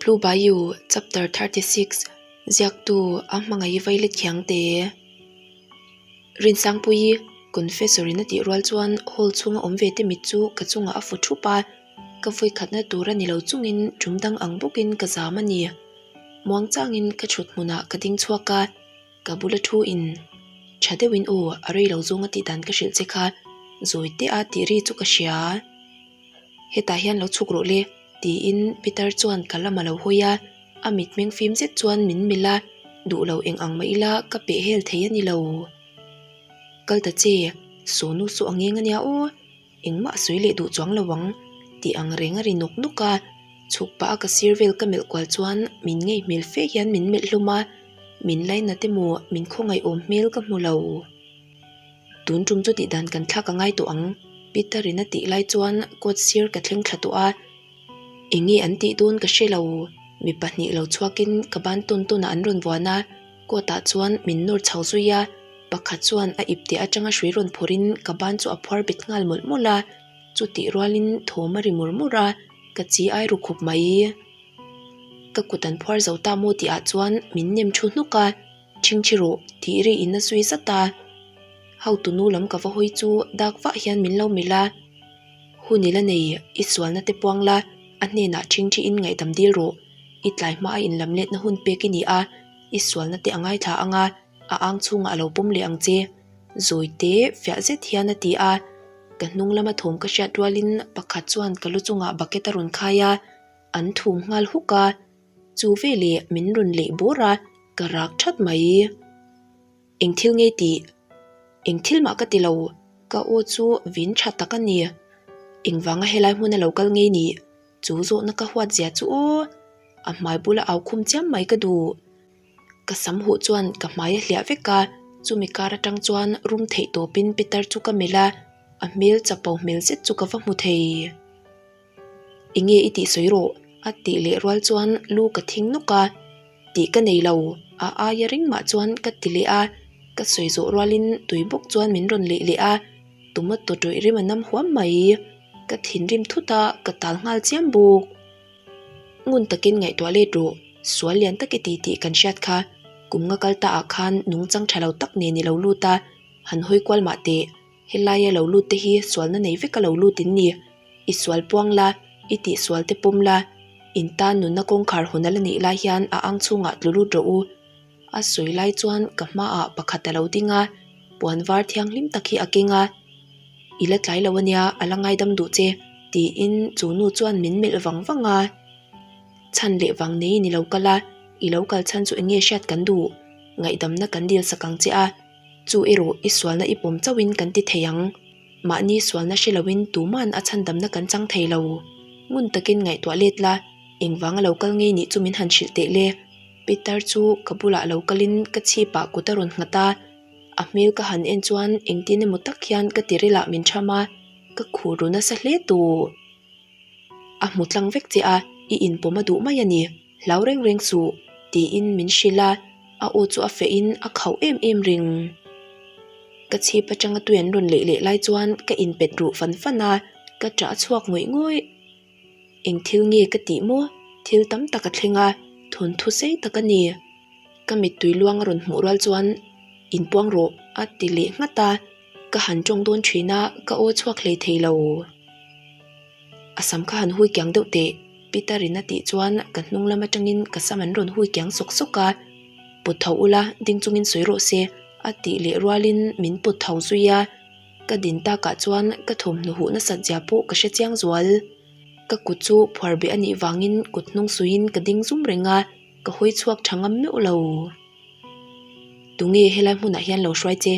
Blue Bayou Chapter 36 Ziaktu a hmangaih vailet khiang te. Rinsangpuii Confessor in a tih rual chuan hall chhunga awm ve te mit chu ka chungah a fu thup a, ka vawikhatna tur a ni lo chungin tum dang ang bawkin ka zam a ni. Muangchangin ka thut hmunah ka ding chhuak a. Ka bula thu in tha deuhin aw a rei lo zawng a tih dan ka hrilh che kha zawi teh a tih ri chu ka hria. Hetah hian lo chhuk rawh le tiin Peter chuan ka lam a lo hawi a, a mitmeng fim zet chuan min milh a, duh lo eng ang mah ila ka peh hel thei a ni lo. Kal ta che, sawnu saw a ngeng a nia aw. Engmah a sawi leh duh chuang lo ang tih ang reng a ri nawk nawk a, chhuk pah a ka sir vel ka melh kual chuan min ngei hmel fe hian min melh hlawm a, min lainat emaw min khawngaih awm hmel ka hmu lo. Tun tum chu tih dan kan thlak a ngai tawh ang, Peter in a tih lai chuan kawt sir ka thleng thla tawh a, Enge an tih dawn ka hre lo, mi pahnih lo chhuakin ka ban tawn tawnah an rawn vuan a, coat ah chuan min nawr chho zui a, pakhat chuan a ipte atanga hrui rawn phawrhin ka ban chu a phuar bet nghal mawlh mawlh a, chutih rualin thawm a ri mur mur a, ka chi ai ru khup mai. Ka kut an phuar zo ta maw tih ah chuan min nem thu hnuk a, Chingchi rawh tih ri in a zui zat a, hotunu lam ka va hawi chu dak vah hian min lo melh a. Hun i la nei, i sualna te puang la, a hnenah ṭhingṭhi in ngaihdam dil rawh. I tlai hma a inlam letna hun pek i ni a, i sualna te a ngaithla ang a, a ang chhungah a lo pawm leh ang che. Zawi te fiah zet hian a ti a, ka hnung lama thawm ka hriat rualin pakhat chuan ka lu chungah bucket a rawn khai a, an thum nghal huk a, chu veleh min rawn leh bawr a, ka rak that mai. Eng thil nge tih? Eng thil mah ka ti lo, ka aw chu vin tha tak a ni. Engvanga helai hmuna lo kal ngei nih? Chu zawhna ka huat zia chu aw! A hmai bula au khum chiam mai ka duh. Ka sam huh chuan ka hmai a hliah vek a, chumi kar atang chuan rum theih tawpin Peter chu ka melh a, a hmel chapo hmel zet chu ka va hmu thei. Enge i tih sawi rawh? A tih leh rual chuan lu ka thing nawk a, tih ka nei lo, a aia ring mah chuan ka ti leh a, ka sawi zawh rualin tui bawk chuan min rawn leh leh a, tomato tawih rim a nam huam mai, ka thinrim thut a, ka tal nghal chiam bawk. Ngun takin ngaihtuah let rawh, sual lian tak i ti tih kan hriat kha, kum nga kal ta ah khan nungchang tha lo tak nen i lo lut a, han hawi kual mah teh. Helaia lo lut te hi sualna nei vek a lo lut in ni. I sual puang la, i tih sual te pawm la, in tan nunna kawngkhar hun a la nih lai hian a ang chhungah tlu lut rawh u. A sawi lai chuan ka hmaah pakhat a lo ding a, puan var thianghlim tak hi a keng a. I la tlai lo ania, a la ngaidam duh che, tiin chu nu chuan min melh vang vang a. Chhan leh vang neiin i lo kal a, i lo kal chhan chu eng nge hriat kan duh? Ngaihdamna kan dil sak ang che a. Chu erawh i sualna i pawm chauhin kan ti thei ang. Mahni sualna hre loin tuman a chhandamna kan chang thei lo. Ngun takin ngaihtuah let la, engvanga lo kal ngei nih chu min han hrilh teh le. Peter chu ka bulah lo kalin ka chhipah kut a rawn nghat a, a hmel ka han en chuan engtin emaw tak hian ka tirilah min tham a, ka khur ru nasa hle tawh. A hmu tlang vek che a, i inpawm a duh mai a ni, hlau reng reng suh, tiin min hrilh a, a aw chu a fehin a khauh em em reng. Ka chhip atanga tui an rawn leh leh lai chuan ka inpet ruh fan fan a, ka ṭah a chhuak ngawih ngawih. Eng thil nge ka tih maw? Thil tam tak a thleng a, thawnthu sei tak a ni. Ka mittui luang a rawn hmuh rual chuan, Inpuang rawh, a ti leh nghat a. Ka han tawng dawn thin a, ka aw chhuak hlei thei lo. A sam kha han hui kiang deuh teh, Peter in a tih chuan ka hnung lam atangin ka sam an rawn hui kiang sawk sawk a. Pawt tho ula, ding chungin sawi rawh se, a tih leh rualin min pawt tho zui a. Ka din takah chuan ka thawmhnaw huh nasat zia pawh ka hre chiang zual. Ka kut chu phuar beh a nih vangin kut hnung suiin ka ding zum reng a, ka hawi chhuak tha ngam meuh lo. Tunge helai hmunah hian lo hruai che?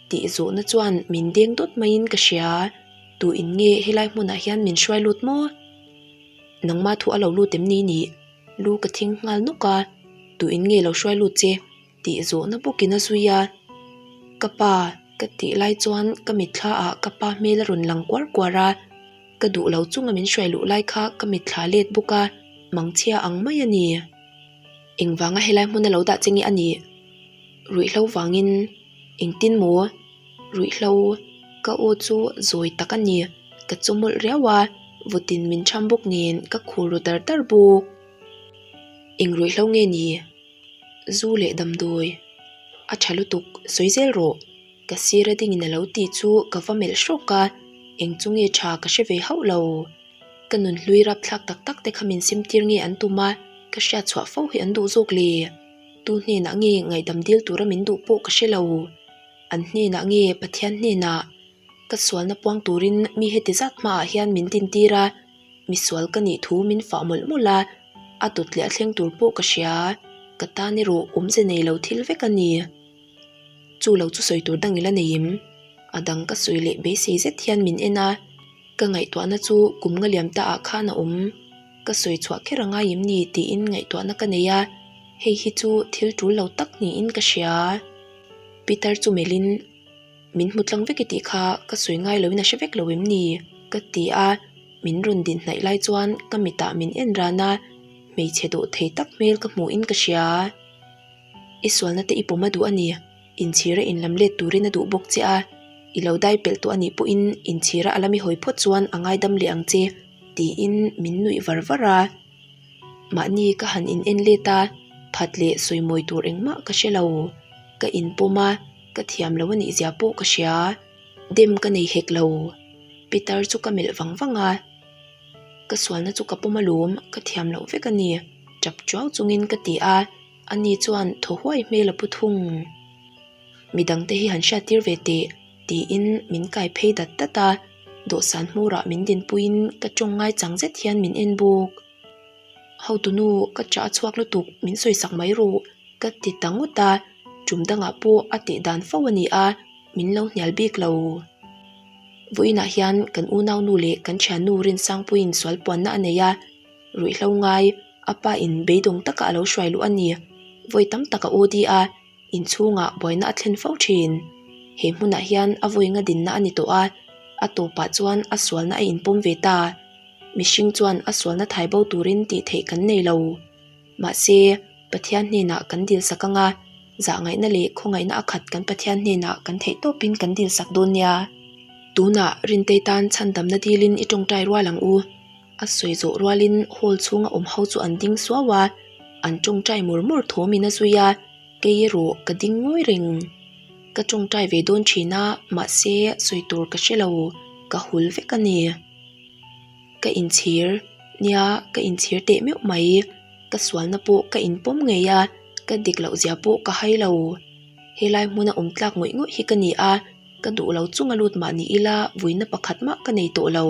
Tih zawhna chuan min deng dawt maiin ka hria. Tu in nge helai hmunah hian min hruai lut maw? Nangma thu a lo lut em ni nih? Lu ka thing nghal nawk a, Tu in nge lo hruai lut che? Tih zawhna bawkin a zui a. Ka pa, ka tih lai chuan ka mitthla ah ka pa hmel a rawn lang kuar kuar a. Ka duh lo chunga min hruai luh lai kha ka mitthla let bawk a, mangchhia ang mai a ni. Engvanga helai hmuna lo dah che nge a nih? Ruihhlo vangin. Engtin maw? Ruihhlo, ka aw chu zawi tak a ni. Ka chu mawlh riau a, vawtin min tham bawk nen ka khur ru dar dar bawk. Eng ruihhlo nge ni? Zu leh damdawi. A tha lutuk, sawi zel rawh. Ka sir a dingin a lo ti chu ka va melh hrawk a, eng chu nge tha ka hre ve hauh lo. Ka nunhlui rapthlak tak tak te kha min sim tir nge an tum a, ka hriat chhuah fo hi an duh zawk le. Tu hnenah nge ngaihdam dil tura min duh pawh ka hre lo. An hnenah nge Pathian hnenah ka sualna puang turin mi heti zat hmaah hian min dintir a, misual ka nih thu min fah mawlh mawlh a, a dawt leh a thleng tur pawh ka hria, ka tan erawh awmze nei lo thil vek a ni. Chu lo chu sawi tur dang ila nei em? A dang ka sawi leh beisei zet hian min en a, ka ngaihtuahna chu kum nga liam ta ah khan a awm. Ka sawi chhuah kher a ngai em ni tiin ngaihtuahna ka nei a, hei hi chu thil tul lo tak niin ka hria. Peter chu melhin, Min hmu tlang vek i tih kha ka sawi ngai loin a hre vek lo em ni? ka ti a, min rawn din hnaih lai chuan ka mitah min en ran a, hmeichhe dawh thei tak hmel ka hmuhin ka hria. I sualna te i pawm a duh a ni, inchhira inlam let turin a duh bawk che a, i lo dai pelh tawh a nih pawhin inchhira a lami hawi phawt chuan a ngaidam leh ang che, tiin min nuih var var a. Mahni ka han in en let a, phat leh sawimawi tur engmah ka hre lo. Ka inpawm a, ka thiam lo a nih zia pawh ka hria. Dem ka nei hek lo. Pitar chu ka melh vang vang a. Ka sualna chu ka pawm alawm, ka thiam loh vek a ni, tap chuau chungin ka ti a, ani chuan thaw huai hmel a pu thung. Midangte hi han hriattir ve teh, tiin min kai phei dat dat a, dawhsan hmurah min dinpuiin ka tawng ngai chang zet hian min en bawk. Hotunu, ka chah a chhuak lutuk, min sawisak mai rawh, ka ti ta ngawt a, tum dangah pawh a tih dan fo a ni a, min lo hnial bik lo. Vawiinah hian kan unaunu leh kan thiannu Rinsangpuiin sualpuanna a nei a, ruihhlo ngai, a pa in beidawng taka a lo hruai luh a ni. Vawi tam tak a OD a, inchhungah buaina a thlen fo thin. He hmunah hian a vawi nga dinna a ni tawh a, a tawpah chuan a sualna a inpawm ve ta. Mihring chuan a sualna thai bo turin tih theih kan nei lo. Mahse, Pathian hnenah kan dilsak anga, zahngaihna leh khawngaihna a khat kan Pathian hnenah kan theih tawpin kan dilsak dawn nia. Tunah Rintei tan chhandamna dilin i tawngtai rual ang u. A sawi zawh rualin hall chhunga awm ho chu an ding suau a, an tawngtai mur mur thawmin a zui a, kei erawh ka ding ngawi reng. Ka tawngtai ve dawn thin a, mahse sawi tur ka hre lo, ka hul vek a ni. Ka inchhir, nia ka inchhir teh meuh mai, ka sualna pawh ka inpawm ngei a, ka dik loh zia pawh ka hai lo. Helai hmuna awm tlak ngawih ngawih hi ka ni a, ka duh lo chung a lut mah ni ila vuina pakhat mah ka nei tawh lo.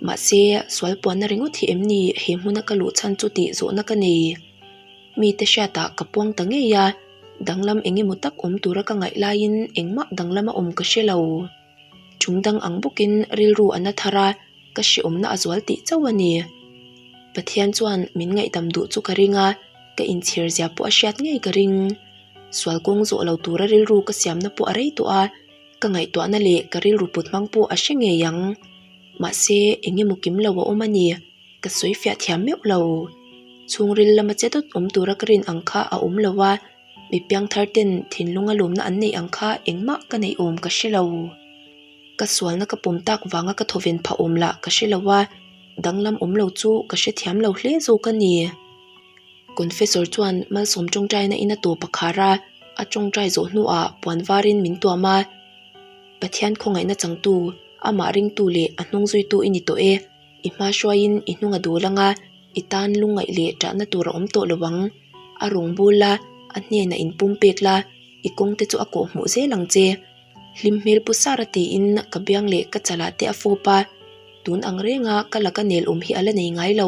Mahse, sual puanna ringawt hi em ni he hmuna ka luh chhan chu tih zawhna ka nei. Mite hriatah ka puang ta ngei a, danglam eng emaw tak awm tura ka ngaih laiin engmah danglam a awm ka hre lo. Chung dang ang bawkin rilru a na thar a, ka hreawmna a zual tih chauh a ni. Pathian chuan min ngaihdam duh chu ka ring a, ka inchhir zia pawh a hriat ngei ka ring. Sual kawng zawh lo tura rilru ka siamna pawh a rei tawh a, ka ngaihtuahna leh ka rilru put hmang pawh a hre ngei ang. Mahse, eng emaw kim lo a awm a ni, ka sawi fiah thiam meuh lo. Chhungril lama che dawt awm tura ka rin ang kha a awm lo a, mi piangthar ten thinlunga lawmna an neih ang kha engmah ka neih awm ka hre lo. Ka sualna ka pawm tak vanga ka thawven phah awm lah ka hre lo a, danglam awm lo chu ka hrethiam lo hle zawk a ni. Confessor chuan malsawm tawngtaina in a tawp a khar a, a tawngtai zawh hnuah puan varin min tuam a. Pathian khawngaihna changtu, amah ringtu leh a hnung zuitu i ni tawh e, i hma hruaiin i hnung a dul anga i tan lungngaih leh ṭahna tur a awm tawh lo ang. A rawn bul la, a hnenah in pum pek la, i kawngte chu a kawhhmuh zel ang che. Hlim hmel pu sara tiin ka biang leh ka chalah te a fawp a, tun ang renga ka laka nel awm hi a la nei ngai lo.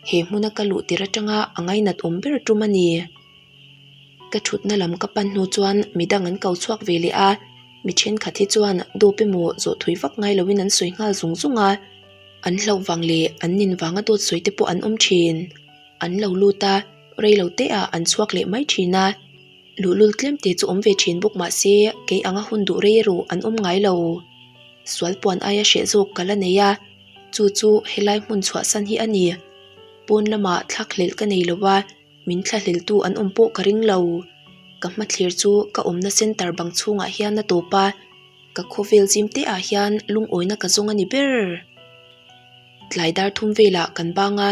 He hmuna ka luh tir atanga a ngainat awm ber tum a ni. Ka thutna lam ka pan hnu chuan midang an ko chhuak ve leh a, mi thenkhat hi chuan dawp emaw zawh thui vak ngai loin an sawi nghal zung zung a, an hlauh vang leh an nin vanga dawt sawi te pawh an awm thin. An lo lut a, rei lo te ah an chhuak leh mai thin a, luhlul tlem te chu awm ve thin bawk mah se kei anga hun duh rei erawh an awm ngai lo. Sual puan aia hreh zawk ka la nei a. Chu chu helai hmun chhuahsan hi a ni. Pawn lamah thlakhlelh ka nei lo a, min thlahleltu an awm pawh ka ring lo. Ka hmathlir chu ka awmna centre bang chhungah hian a tawp a, ka khawvel zim te ah hian lungawina ka zawng a ni ber. Tlai dar thum velah kan bang a,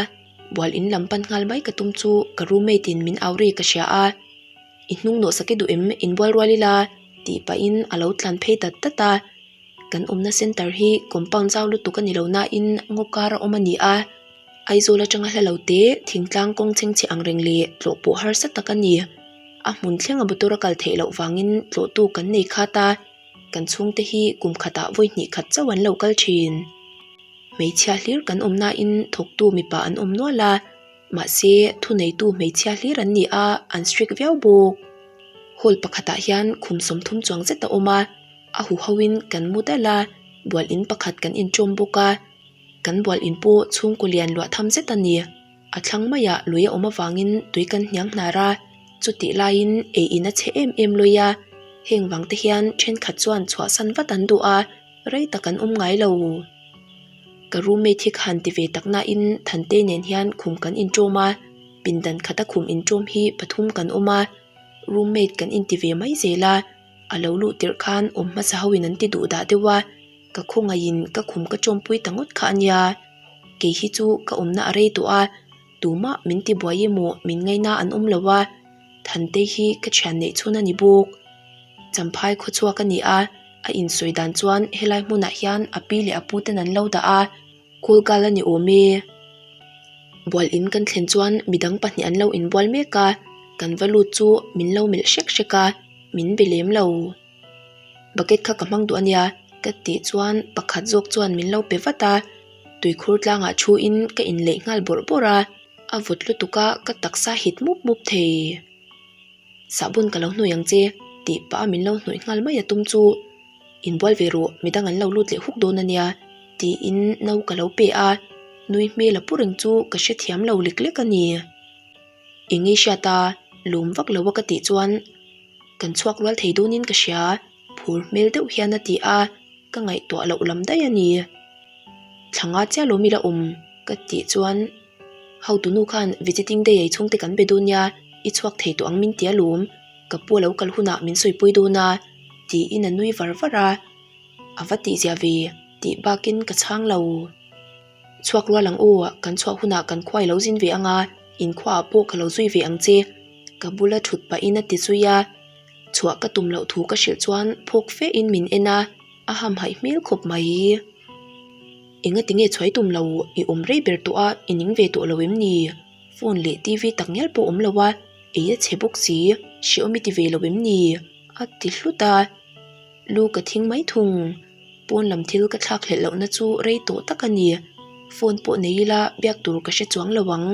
Bual in lam pan nghal mai ka tum chu ka roommate in min au ri ka hria a. I hnung nawh sak i duh em? Inbual rual ila tih pahin a lo tlan phei dat dat a. Kan awmna centre hi compound zau lutuk a ni lo nain ngaw kar a awm a ni a. Aizawl atanga hla lo te thingtlang kawng chhengchhe ang reng leh tlawh pawh harsa tak a ni. A hmun thlenga motor a kal theih loh vangin tlawhtu kan nei khat a, kan chhungte hi kum khatah vawi hnih khat chauh an lo kal thin. Hmeichhia hlir kan awm nain thawktu mipa an awm nual a, mahse thuneitu hmeichhia hlir an ni a, an strict viau bawk. Hall pakhatah hian khum 30 chuang zet a awm a, a huhoin kan mu dal a, bual in pakhat kan inṭawm bawk a. Kan bual in pawh chhungkaw lian luah tham zet a ni. A thlang maiah lui a awm avangin tui kan hniang hnar a, chutih laiin ei in a chhe em em lawi a, heng vang te hian thenkhat chuan chhuahsan vat an duh a, rei tak an awm ngai lo. Ka roommate hi ka han ti ve tak nain Thantei nen hian khum kan inṭawm a, pindan khata khum inṭawm hi pathum kan awm a, roommate kan inti ve mai zel a, a lo luh tirh khan awm hmasa hoin an ti duh dah deuh a. Ka khawngaihin ka khum ka tawmpui ta ngawt kha a nia. Kei hi chu ka awmna a rei tawh a, tumah min ti buai emaw min ngaina an awm lo a, Thantei hi ka thian neih chhun a ni bawk. Champhai khawchhuak a ni a, a insawi dan chuan helai hmunah hian a pi leh a pu ten an lo dah a, Kawlkal a ni awm e. Bual in kan thlen chuan midang pahnih an lo inbual mek a, kan va lut chu min lo melh hrek hrek a, min be lem lo. Bucket kha ka hmang duh a nia ka tih chuan pakhat zawk chuan min lo pe vat a, tuikhur tlangah thu in ka inleih nghal bawrh bawrh a, a vawt lutuk a ka taksa hit mup mup thei. Sahbun ka lo hnawih ang che tih pah a min lo hnawih nghal mai a tum chu inbual ve rawh midang an lo lut leh huk dawn a nia tiin no ka lo pe a, nui hmel a pu reng chu ka hrethiam lo lek lek a ni. Eng nge hriat a lawm vak lo a ka tih chuan. Kan chhuak rual thei dawnin ka hria, phur hmel deuh hian a ti a, ka ngaihtuah loh lam daih a ni. Thla nga chiah lawm ila awm ka tih chuan Hotunu khan visiting day ei chhungte kan be dawn nia, i chhuak thei tawh ang min ti alawm, ka pu a lo kal hunah min sawipui dawn a tiin a nui var var a, a va tihzia ve tih bakin ka chhang lo. Chhuak rual ang aw, kan chhuah hunah kan khua i lo zin ve ang a, inkhuaah pawh ka lo zui ve ang che, ka bula thut pahin a ti zui a. Chhuah ka tum loh thu ka hrilh chuan phawk fehin min en a, a hamhaih hmel khawp mai. Engati nge chhuai tum lo, i awm rei ber tawh a, i ning ve tawh lo em ni? Phone leh TV tak ngial pawh awm lo a, ei a chhe bawk si, hrehawm i ti ve lo em ni? a ti hlut a, lu ka thing mai thung. Pawn lam thil ka thlak hlelh lohna chu rei tawh tak a ni. Phone pawh nei ila biak tur ka hre chuang lo ang.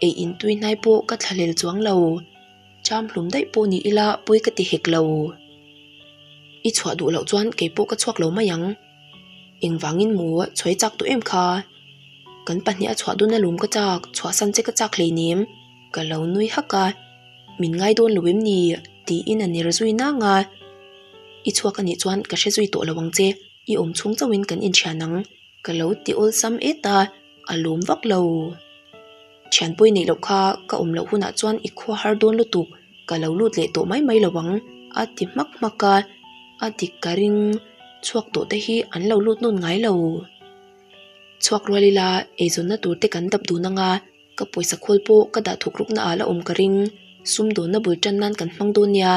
Ei in tui hnai pawh ka thlahlel chuang lo. Cham hlum daih pawh ni ila pawi ka ti hek lo. I chhuah duh loh chuan kei pawh ka chhuak lo mai ang. Engvangin maw chhuai chak tawh em kha? Kan pahnih a chhuah dawn alawm ka chak, chhuahsan che ka chak hleinem. Ka lo nui hak a. Min ngai dawn lo em ni? tiin a ner zui nang a. I chhuak a nih chuan ka hre zui tawh lo ang che, i awm chhung chauhin kan inthian ang. Ka lo ti awlsam et a, a lawm vak lo. Thianpui neih loh kha ka awm loh hunah chuan i khua har dawn lutuk, ka lo lut leh tawh mai mai lo ang, a ti hmak hmak a. A dik ka ring, chhuak tawh te hi an lo lut nawn ngai lo. Chhuak rual ila eizawnna tur te kan dap dun ang a. Ka pawisa khawl pawh ka dah thuk rukna ah la awm ka ring, sumdawnna bul tan nan kan hmang dawn nia,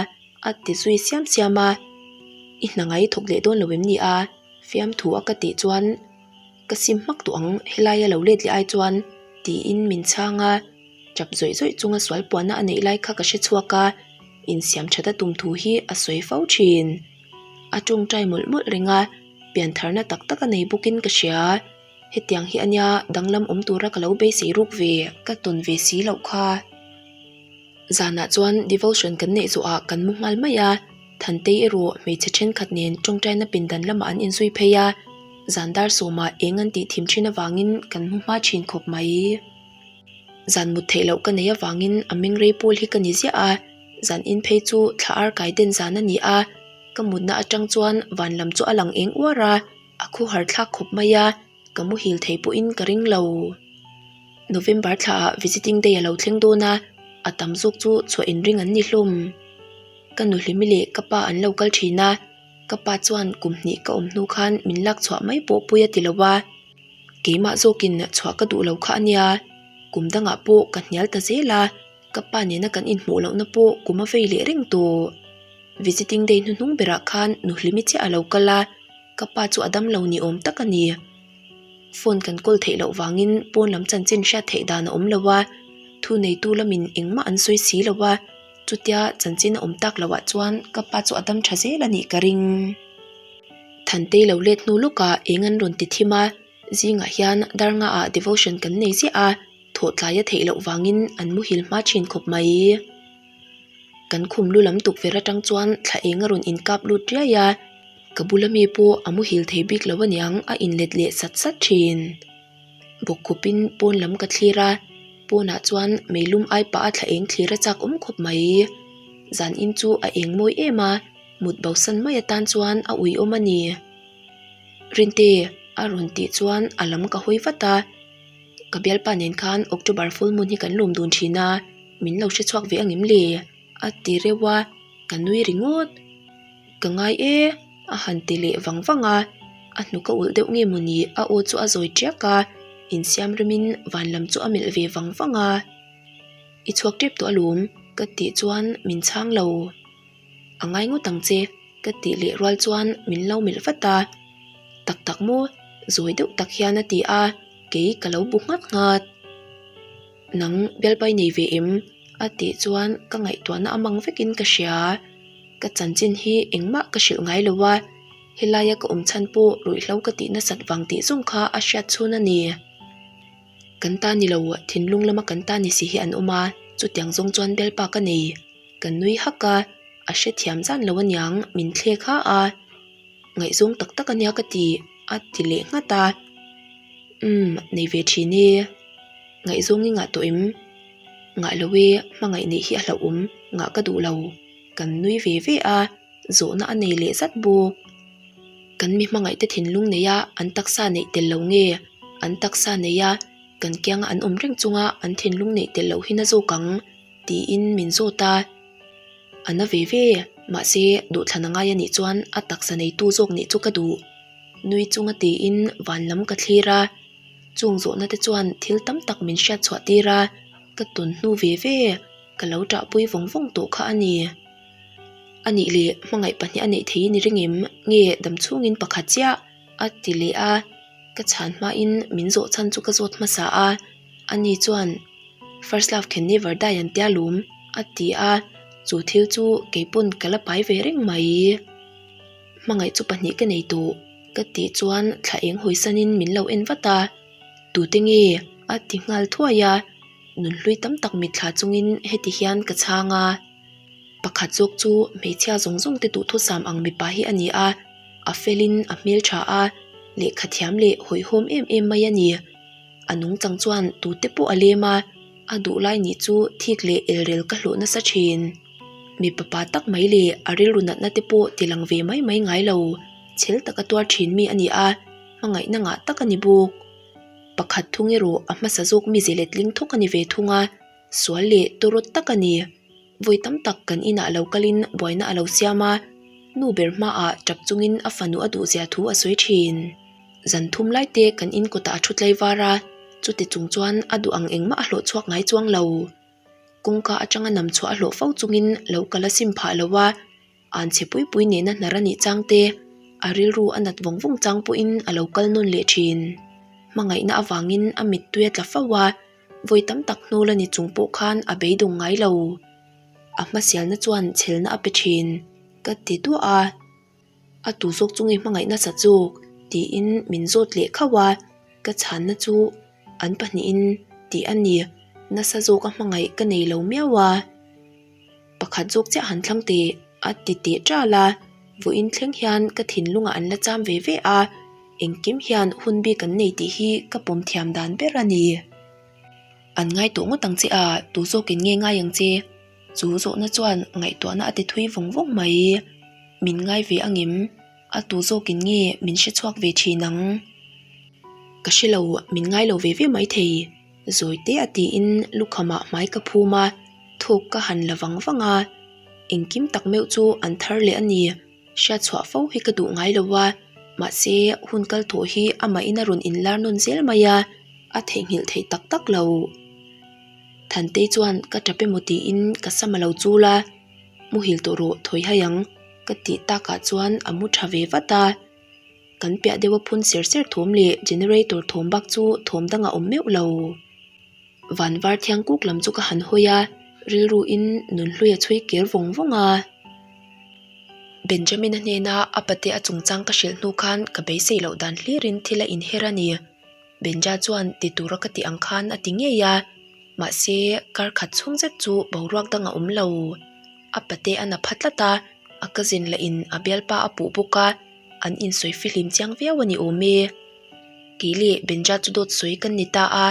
a ti zui siam siam a. I hna ngai thawk leh dawn lo em ni a? Fiamthu a ka tih chuan ka sim hmak tawh ang helaia lo let leh ai chuan tiin min chhang a, tap zawih zawih chunga sual puanna a neih lai kha ka hre chhuak a, insiam that a tum thu hi a sawi fo thin. A tawngtai mawlh mawlh reng a, piantharna tak tak a nei bawkin ka hria. Hetiang hi ania danglam awm tura ka lo beisei ruk ve ka tawn ve si loh kha. Zanah chuan devotion kan neih zawhah kan mu nghal mai a, Thantei erawh hmeichhe thenkhat nen tawngtaina pindan lamah an inzui phei a, zan dar sawmah eng an tih thim thin avangin kan hmu hma thin khawp mai. Zan mut theih loh ka neih avangin a meng rei pawl hi ka ni ziah a, zan in phei chu thla ar kai den zan a ni a, ka mutna atang chuan van lam chu a lang eng uar a. A khuhar thlak khawp mai a, ka muhil thei pawhin ka ring lo. November thlaah visiting day a lo thleng dawn a, a tam zawk chu chhuah inring an ni hlawm. Ka nuhlimi leh ka pa an lo kal thin a, ka pa chuan kum hnih ka awm hnu khan min lak chhuah mai pawh pui a ti lo a, keimah zawkin chhuah ka duh lo kha a nia. Kum dangah pawh ka hnial ta zel a, ka pa nena kan inhmuh lohna pawh kum a vei leh reng tawh. Visiting day hnuhnung berah khan Nuhlimi chiah a lo kal a, ka pa chu a dam lo ni awm tak a ni. Phone kan kawl theih loh vangin pawn lam chanchin hriat theih dan a awm lo a, thu neitu lamin engmah an sawi si lo a, chutia chanchin a awm tak loh ah chuan ka pa chu a dam tha zel a nih ka ring. Thantei lo let hnu lawkah eng an rawn ti thim a, zingah hian Darnga ah devotion kan nei ziah a, thawh tlai a theih loh vangin an muhil hma thin khawp mai. Kan khum lu lam tukverh atang chuan thla eng a rawn inkap lut riai a, ka bula mi pawh a muhil thei bik lo aniang a inlet leh sat sat thin. Bawkkhupin pawn lam ka thlir a, pawnah chuan meilum ai pah a thla eng thlir a chak awm khawp mai. Zan in chu a eng mawi em a, mut bosan mai atan chuan a uiawm a ni. Rinte a rawn tih chuan a lam ka hawi vat a. Ka bialpa nen khan October full moon hi kan lawm dun thin a, min lo hre chhuak ve angem le? A ti reuh a, ka nui ringawt. Ka ngai e, a han ti leh vang vang a, a hnuk a ulh deuh nge mawni a aw chu a zawi tiak a, insiam remin van lam chu a melh ve vang vang a. I chhuak tep tawh alawm, ka tih chuan min chhang lo. A ngai ngawt ang che. Ka tih leh rual chuan min lo melh vat a, tak tak maw zawi deuh tak hian a ti a, kei ka lo bu nghat nghat. Nang bialpai nei ve em? a tih chuan ka ngaihtuahna a mang vekin ka hria. Ka chanchin hi engmah ka hrilh ngai lo a, helaia ka awm chhan pawh ruihhlo ka tih nasat vang tih zawng kha a hriat chhun a ni. Kan ta ni lo, thinlung lama kan ta ni si hi an awm a, chutiang zawng chuan bialpa ka nei. Ka nui hak a. A hrethiam zan lo aniang min thlek ha a, ngaihzawng tak tak ania ka ti a ti leh nghat a, umm nei ve thin e, ngaihzawng i ngah tawh em? Ngah lo e, hmangaih neih hi a hlauhawm, ngah ka duh lo, kan nui ve ve a, zawhna a nei leh zat bawk. Kan mi hmangaih te thinlung neia an taksa neih tel lo nge, an taksa neia kan kianga an awm reng chunga an thinlung neih tel loh hi na zawk ang. Tiin min zawt a, a na ve ve, mahse duhthlan a ngai a nih chuan a taksa neitu zawk nih chu ka duh. Nui chunga tiin van lam ka thlir a, chung zawhna te chuan thil tam tak min hriat chhuah tir a, ka tawn hnu ve ve, ka lo ṭahpui vawng vawng tawh kha a ni. A nih leh hmangaih pahnih a neih thei i ni ring em? Nge damchhungin pakhat chiah? A ti leh a, ka chhan hmain min zawh chhan chu ka zawt hmasa a, ani chuan. First love can never die an tia lum a ti a, chu thil chu keipawn ka la pai ve reng mai. Hmangaih chu pahnih ka nei tawh ka tih chuan thla eng hawisanin min lo en vat a, tute nge a ti nghal thuai a, nunhlui tam tak mitthla chungin heti hian ka chhang a. Pakhat zawk chu hmeichhia zawng zawng te duhthusam ang mipa hi a ni a, a felin a hmeltha a, lehkha thiam leh hawihhawm em em mai a ni. A nungchang chuan tute pawh a lem a, a duh lai nih chu thik leh elrel ka hlawh nasa thin. Mipa pa tak mai leh a rilru natna te pawh ti lang ve mai mai ngai lo, chhel taka tuar thin mi a ni a, hmangaihna ngah tak a ni bawk. Pakhat thung erawh a hmasa zawk mi ze letling thawk a ni ve thung a, sual leh tawrawt tak a ni. Vawi tam tak kan inah lo kalin buaina a lo siam a, nu ber hmaah tap chungin a fanu a duhzia thu a sawi thin. Zan thum lai te kan in kawtah a thu tlai var a, chuti chung chuan a duh ang engmah a hlawh chhuak ngai chuang lo. Kawngka atanga nam chhuah a hlawh fo chungin lo kal a sim phah lo a, an chhe pui pui nena hnar a nih chang te, a rilru a nat vawng vawng chang pawhin a lo kal nawn leh thin. Hmangaihna avangin a mittui a tla fo a, vawi tam tak hnu la ni chung pawh khan a beidawng ngai lo. A hmasialna chuan chhelna a pe thin, ka ti duah a. A tu zawk chu nge hmangaih nasa zawk? tiin min zawt leh khauh a, ka chhanna chu an pahnihin tih a ni, nasa zawka hmangaih ka nei lo miau a. Pakhat zawk chiah han thlang teh a ti teh ṭal a, vawiin thleng hian ka thinlungah an la cham ve ve a, engkim hian hun bik an nei tih hi ka pawm thiam dan ber a ni. An ngai tawh ngawt ang che a, tu zawkin nge ngai ang che? Chu zawhna chuan ngaihtuahna a ti thui vawng vawng mai. Min ngai ve angem? A tu zawkin nge min hre chhuak ve thin ang? Ka hre lo, min ngai lo ve ve mai thei. Zawi te a tiin lukhamah hmai ka phum a, thawk ka han la vang vang a. Engkim tak meuh chu an thar leh a ni. Hriatchhuah fo hi ka duh ngai lo a, mahse hun kal tawh hi amahin a rawn inlar nawn zel mai a, a theihnghilh theih tak tak lo. Thantei chuan ka tap emaw tiin ka sam a lo chul a, muhil tawh rawh thawi hai ang ka tih takah chuan a mu tha ve vat a. Kan piah deuha phun ser ser thawm leh generator thawm bak chu thawm dang a awm meuh lo. Van var thiang kuk lam chu ka han hawi a, rilru in nunhlui a chhui kir vawng vawng a. Benjamin-a hnena a pate a chungchang ka hrilh hnu khan ka beisei loh dan hlirin thil a inher a ni. Benja chuan ti tura ka tih ang khan a ti ngei a, mahse kar khat chhung zet chu boruak dang a awm lo. A pate a na pha tlat a, a cousin lah in a bialpa a puh bawk a, an insawi fihlim chiang viau a ni awm e. Kei leh Benja chu dawt sawi kan ni ta a,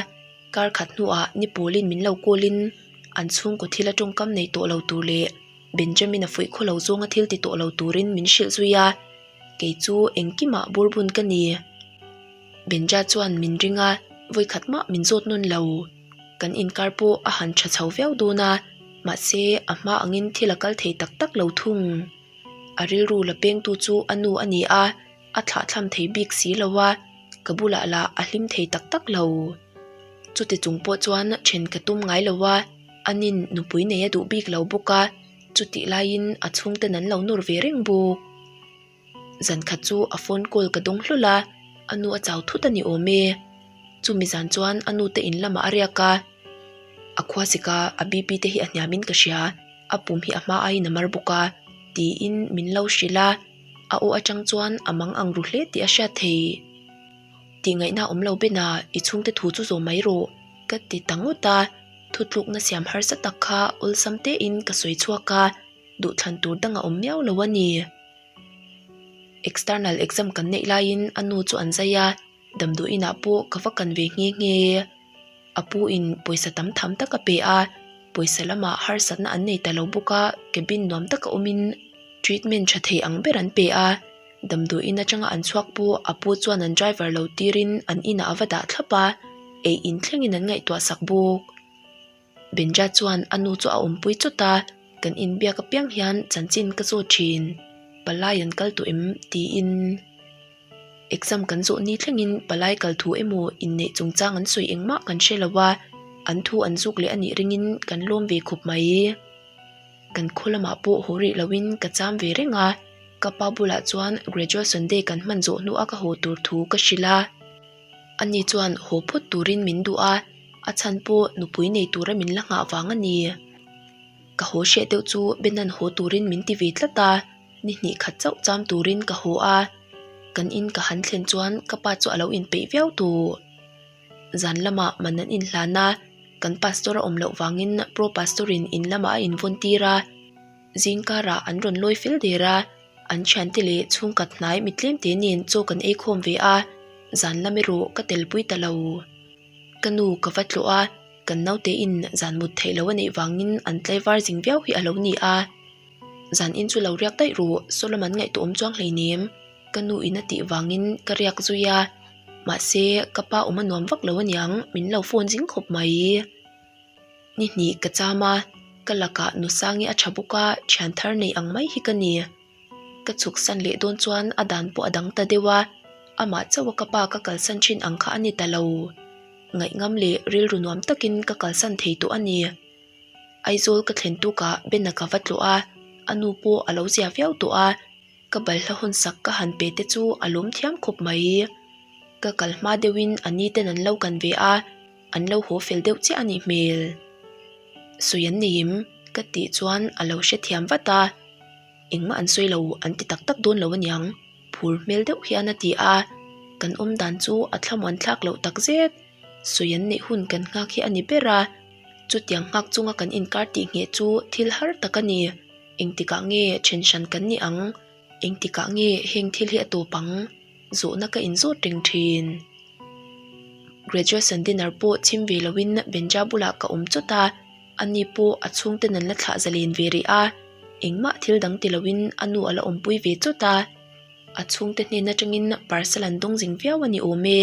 kar khat hnuah ni pawlin min lo call in an chhungkaw thil a tawngkam nei tawh lo tur leh Benjamin a fuih khaw lo zawnga thil ti tawh lo turin min hrilh zui a, kei chu engkimah burbun ka ni. Benja chuan min ring a, vawikhat mah min zawt nawn lo. Kan inkar pawh a han tha chho viau dawn a, mahse a hma angin thil a kal thei tak tak lo thung. A rilru la pengtu chu a nu a ni a, a thlahthlam thei bik si lo a, ka bulah lah a hlim thei tak tak lo. Chuti chung pawh chuan then ka tum ngai lo a, anin nupui nei a duh bik lo bawk a, chutih laiin a chhungten an lo nawr ve reng bawk. Zan khat chu a phone call ka dawng hlawl a, a nu a chau thut a ni awm e. Chumi zan chuan a nute in lamah a riak a, a khua sika a BP te hi a hniamin ka hria, a pum hi a hma aiin a mar bawk a, tiin min lo hrilh a, a aw atang chuan a mang ang ru hle tih a hriat thei. Tih ngaihna awm lo bena i chhungte thu chu zawm mai rawh ka ti ta ngawt a, thutlukna siam harsa tak kha awlsam tein ka sawi chhuak a, duhthlan tur dang a awm miau lo a ni. External exam kan neih laiin a nu chu an zai a, damdawiinah pawh ka va kan ve nghe nghe. A pu in pawisa tam tham tak a pe a, pawisa lamah harsatna an nei ta lo bawk a, cabin nuam taka awmin treatment tha thei ang ber an pe a, damdawiin atanga an chhuak pawh a pu chuan an driver lo tirin an inah a va dah thlap a, ei in thlengin an ngaihtuah sak bawk. Benja chuan a nu chu a awmpui chawt a, kan inbiak apiang hian chanchin ka zawt thin, palai an kal tawh em? tiin. Exam kan zawh ni thlengin palai kal thu emaw inneih chungchang an sawi engmah kan hre lo a, an thu an zuk leh a nih ringin kan lawm ve khawp mai. Kan khaw lamah pawh haw rih loin ka cham ve reng a, ka pa bulah chuan graduation day kan hman zawh hnuah ka haw tur thu ka hrilh a. Ani chuan haw phawt turin min duh a, a chhan pawh nupui nei tura min la nghah vang a ni. Ka haw hreh deuh chu Benan haw turin min ti ve tlat a, ni hnih khat chauh cham turin ka haw a. Kan in ka han thlen chuan ka pa chu a lo inpeih viau tawh. Zan lamah man an inhlan a, kan pastor a awm loh vangin pro pastor in in lamah a invawn tir a. Zingkarah an rawn lawi fel der a. An thiante leh chhungkat hnai mi tlemte nen chaw kan ei khawm ve a, zan lam erawh ka telpui ta lo. Ka nu ka va tlawh a, kan naute in zan mut theih loh a neih vangin an tlaivar zing viau hi a lo ni a. Zan in chu lo riak daih rawh, Solomon ngaihtuahawm chuang hleinem, ka nu in a tih vangin ka riak zui a. Mahse, ka pa awm a nuam vak lo aniang, min lo phone zing khawp mai. Ni hnih ka cham a, ka lakah Nusangi a tha bawk a, thian thar nei ang mai hi ka ni. Ka chhuk san leh dawn chuan a dan pawh a dang ta deuh a, amah chauha ka pa ka kalsan thin ang kha a ni ta lo. Ngaihngam leh rilru nuam takin ka kalsan thei tawh a ni. Aizawl ka thlen tukah Bena ka va tlawh a, a nu pawh a lo zia viau tawh a. Ka balhla hawn sak ka han pe te chu a lawm thiam khawp mai. Ka kal hma deuhin a ni ten an lo kan ve a, an lo haw fel deuh chiah a nih hmel. Sawi an nei em? Ka tih chuan a lo hrethiam vat a, engmah an sawi lo an ti tak tak dawn lo aniang, phur hmel deuh hian a ti a, kan awm dan chu a thlamuan thlak loh tak zet. Sawi an neih hun kan nghak hi a ni ber a, chutiang nghak chunga kan inkar tih ngheh chu thil har tak a ni. Engtikah nge then hran kan ni ang? Engtikah nge heng thil hi a tawp ang? Zawhna ka inzawt reng thin. Graduation dinner pawh chhim ve loin Benja bulah ka awm chawt a, ani pawh a chhungten an la thlah zalen ve rih a, engmah thil dang ti loin a nu a la awmpui ve chawt a, a chhungte hnen atangin parcel an dawng zing viau a ni awm e.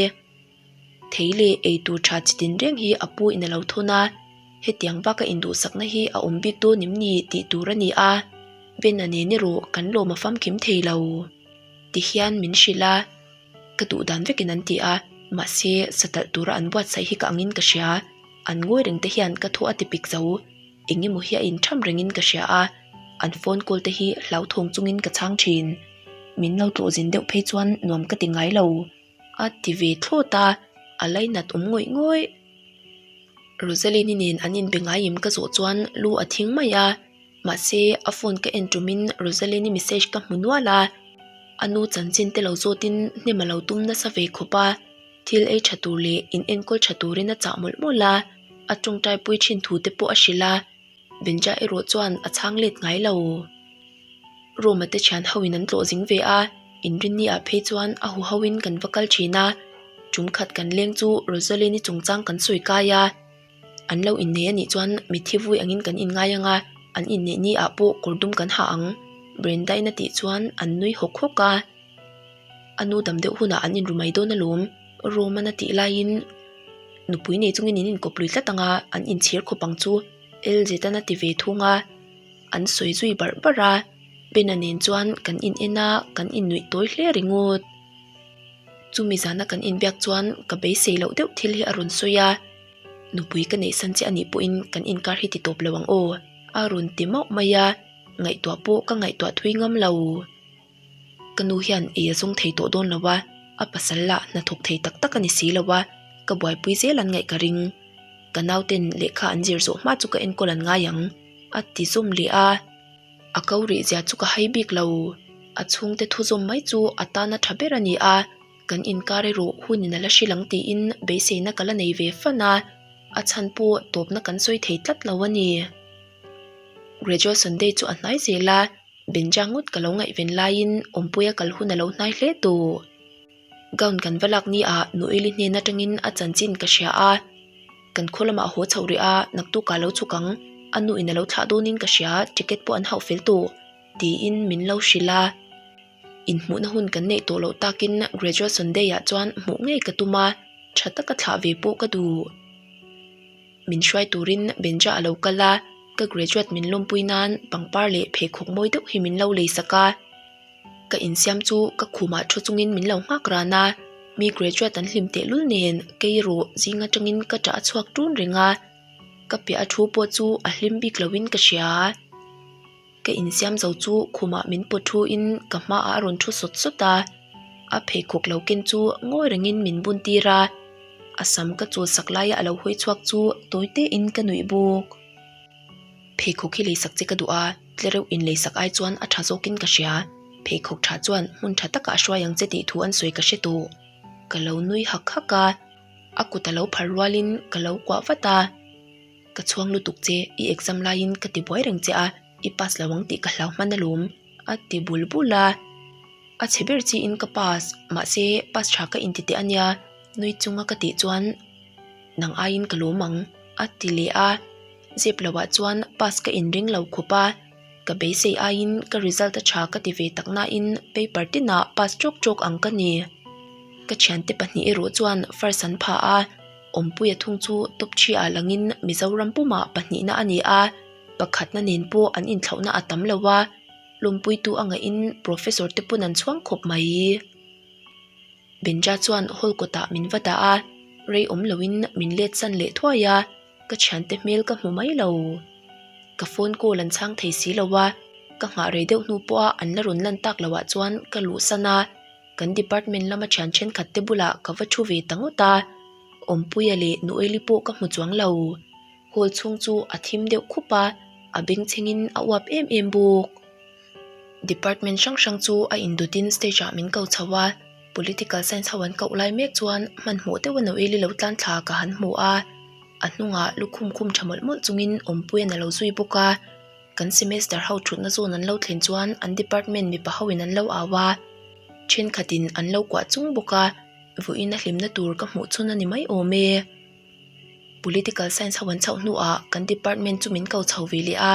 Thei leh ei tur tha chi tin reng hi a pu in a lo thawn a, hetiang baka induhsakna hi a awm bik dawn em ni tih tur a ni a, Ben-a nen erawh kan lawm a famkim thei lo ti hian min hrilh a, ka duh dan vekin an ti a, mahse satalh tura an buatsaih hi ka angin ka hria. An ngawi reng te hian ka thaw a ti pik zo. Eng emaw hi a intham rengin ka hria a, an phone call te hi hlauthawng chungin ka chhang thin. Min lo tlawh zin deuh phei chuan nuam ka ti ngai lo. A ti ve thlawt a, a lainat awm ngawih ngawih. Rosaline-i nen an inbe ngaiim ka zawh chuan lu a thing mai a, mahse a phone ka en tumin Rosaline-i message ka hmu nual a, a nu chanchin te lo zawtin hnem a lo tum nasa ve khawp a, thil ei tha tur leh in enkawl tha turin a chah mawlh mawlh a, a tawngtai pui thin thu te pawh a hrilh a, Benja erawh chuan a chhang let ngai lo. Roma te thian ho in an tlawh zing ve a, inrinni ah phei chuan a hu ho in kan va kal thin a, tum khat kan leng chu Rosaline-i chungchang kan sawi kai a, an lo innei anih chuan mitthi vui angin kan inngai ang a, an inneih ni ah pawh kawr dum kan ha ang, Brenda-in a tih chuan an nui hawk hawk a. A nu dam deuh hunah an inru mai dawn alawm, Roman a tih laiin nupui nei chungin in inkawp lui tlat ang a, an inchhir khawp ang chu, Elzet-an a ti ve thung a, an sawi zui barh barh a, Bena nen chuan kan in en a, kan innuih tawi hle ringawt. Chumi zana kan inbiak chuan ka beisei loh deuh thil hi a rawn sawi a, nupui ka neihsan che anih pawhin kan inkar hi ti tawp lo ang aw, a rawn ti mauh mai a, ngaihtuah pawh ka ngaihtuah thui ngam lo. Ka nu hian ei a zawng thei tawh dawn lo a, a pasal lah hnathawk thei tak tak a ni si lo a, ka buaipui zel an ngaih ka ring. Ka nauten lehkha an zir zawh hma chu ka enkawl an ngai ang, a ti zawm leh a. A ko rih zia chu ka hai bik lo. A chhungte thu zawm mai chu a tana tha ber a ni a, kan inkar erawh hunin a la hrilh ang tiin beiseina ka la nei ve fan a, a chhan pawh tawpna kan sawi thei tlat lo a ni. Graduation day chu a hnai zel a. Benja ngawt ka lo ngaihven laiin Awmpuia kal hun a lo hnai hle tawh. Gown kan va lak ni ah Noeli hnen atangin a chanchin ka hria a, kan khaw lamah a haw chhoh rih a, naktukah lo chhuk ang, a nu in a lo thlah dawnin ka hria, ticket pawh an hauh fel tawh, tiin min lo hrilh a. Inhmuhna hun kan neih tawh loh takin graduation day ah chuan hmuh ngei ka tum a, tha taka thlah ve pawh ka duh. Min hruai turin Benja a lo kal a, ka graduate min lawmpui nan pangpar leh pheikhawk mawi deuh hi min lo lei sak a. Ka insiam chu ka khumah thu chungin min lo nghak ran a, mi graduate an hlim tehlul nen kei erawh zing atangin ka ṭah a chhuak ṭun reng a, ka piah a thu pawh chu a hlim bik loin ka hria. Ka insiam zo chu khumah min pawt thu in ka hmaah a rawn thu sawt sawt a, a pheikhawk lo ken chu ngawi rengin min bun tir a, a sam ka chul sak laia a lo hawi chhuak chu tawi te in ka nuih bawk. Pheikhawk hi lei sak che ka duh a, tle reuh in lei sak ai chuan a tha zawkin ka hria, pheikhawk tha chuan hmun tha takah a hruai ang che tih thu an sawi ka hre tawh. Ka lo nui hak hak a, a kut a lo phar rualin ka lo kuah vat a. Ka chhuang lutuk che, i exam laiin ka ti buai reng che a, i pass lo ang tih ka hlau hman alawm, a ti bul bul a. A chhe ber chiin ka pass, mahse pass tha ka inti teh ania, nui chunga ka tih chuan nang aiin ka lawm ang, a ti leh a. Zep loah chuan pass ka inring lo khawp a, ka beisei aiin ka result a tha ka ti ve tak nain paper tinah pass tawk tawk ang ka ni. Ka thiante pahnih erawh chuan first an pha a. Awmpuia thung chu top thi ah langin Mizoram pumah pahnihna a ni a, pakhatna nen pawh an inthlauhna a tam lo a, lawmpuitu a ngaihin Professor te pawn an chhuang khawp mai. Benja chuan hall kawtah min va dah a, rei awm loin min let san leh thuai a, ka thiante hmel ka hmu mai lo. Ka phone call an chhang thei si lo a, ka nghah rei deuh hnu pawha an la rawn lan tak loh ah chuan ka luhsan a. Kan department lama thian thenkhat te bulah ka va thu ve ta ngawt a, Awmpuia leh Noeli pawh ka hmu chuang lo. Hall chhung chu a thim deuh khup a, a bengchhengin a uap em em bawk. Department hrang hrang chu a indawtin stage ah min ko chho a, Political Science ho an koh lai mek chuan hmanhmawh deuha Noeli lo tlan thla ka han hmu a, a hnungah lukhum khum tha mawlh mawlh chungin Awmpuia'n a lo zui bawk a. Kan semester ho thutna zawn an lo thlen chuan an department mipa ho in an lo au a, thenkhat in an lo kuah chung bawk a, vawiin a hlimna tur ka hmuh chhun a ni mai awm e. Political science ho an chhoh hnuah kan department chu min ko chho ve leh a,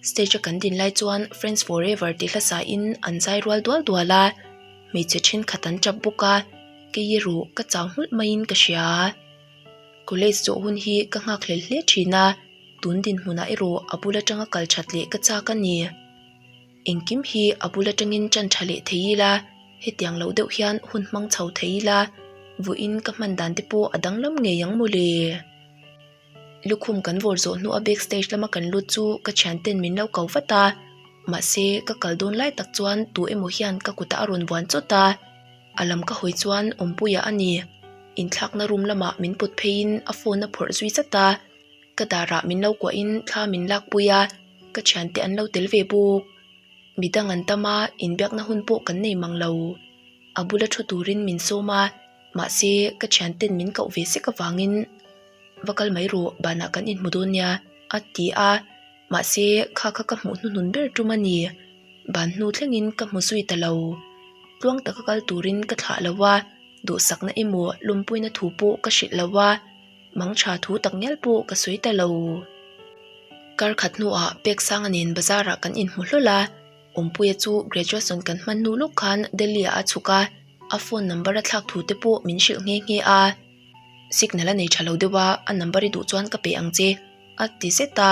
stage a kan din lai chuan friends forever tih hla sa in an zai rual dual dual a, hmeichhe thenkhat an tap bawk a, kei erawh ka chau nghulh maiin ka hria. College zawh hun hi ka nghak hlel hle thin a. Tun dinhmunah erawh a bul atanga kal that leh ka chak a ni. Engkim hi a bul atangin tan tha leh thei ila, hetiang lo deuh hian hun hmang chho thei ila, vawiin ka hman dan te pawh a danglam ngei ang maw le. Lukhum kan vawr zawh hnu a back stage lama kan lut chu ka thianten min lo ko vat a, mahse ka kal dawn lai tak chuan tu emaw hian ka kutah a rawn vuan chawt a, a lam ka hawi chuan Awmpuia a ni. Inthlakna room lamah min put pheiin a phone a phawrh zui zat a, ka darah min lo kuahin thla min lakpui a, ka thiante an lo tel ve bawk. Midang an tam a, inbiakna hun pawh kan nei mang lo. A bula thu turin min sawm a, mahse ka thianten min koh ve sek avangin va kal mai rawh banah kan inhmu dawn nia a ti a, mahse kha kha ka hmuh hnuhnun ber tum a ni. Ban hnu thlengin ka hmu zui ta lo. Tluang taka kal turin ka thlah lo a, duhsakna emaw lawmpuina thu pawh ka hrilh lo a. Mang tha thu tak ngial pawh ka sawi ta lo. Kar khat hnuah Peksanga nen bazarah kan inhmu hlawl a, Awmpuia chu graduation kan hman hnu lawk khan Delhi ah a chhuk a, a phone number a thlak thu te pawh min hrilh nghe nghe a. Signal a nei tha lo deuh a, a number i duh chuan ka pe ang che, a ti zet a.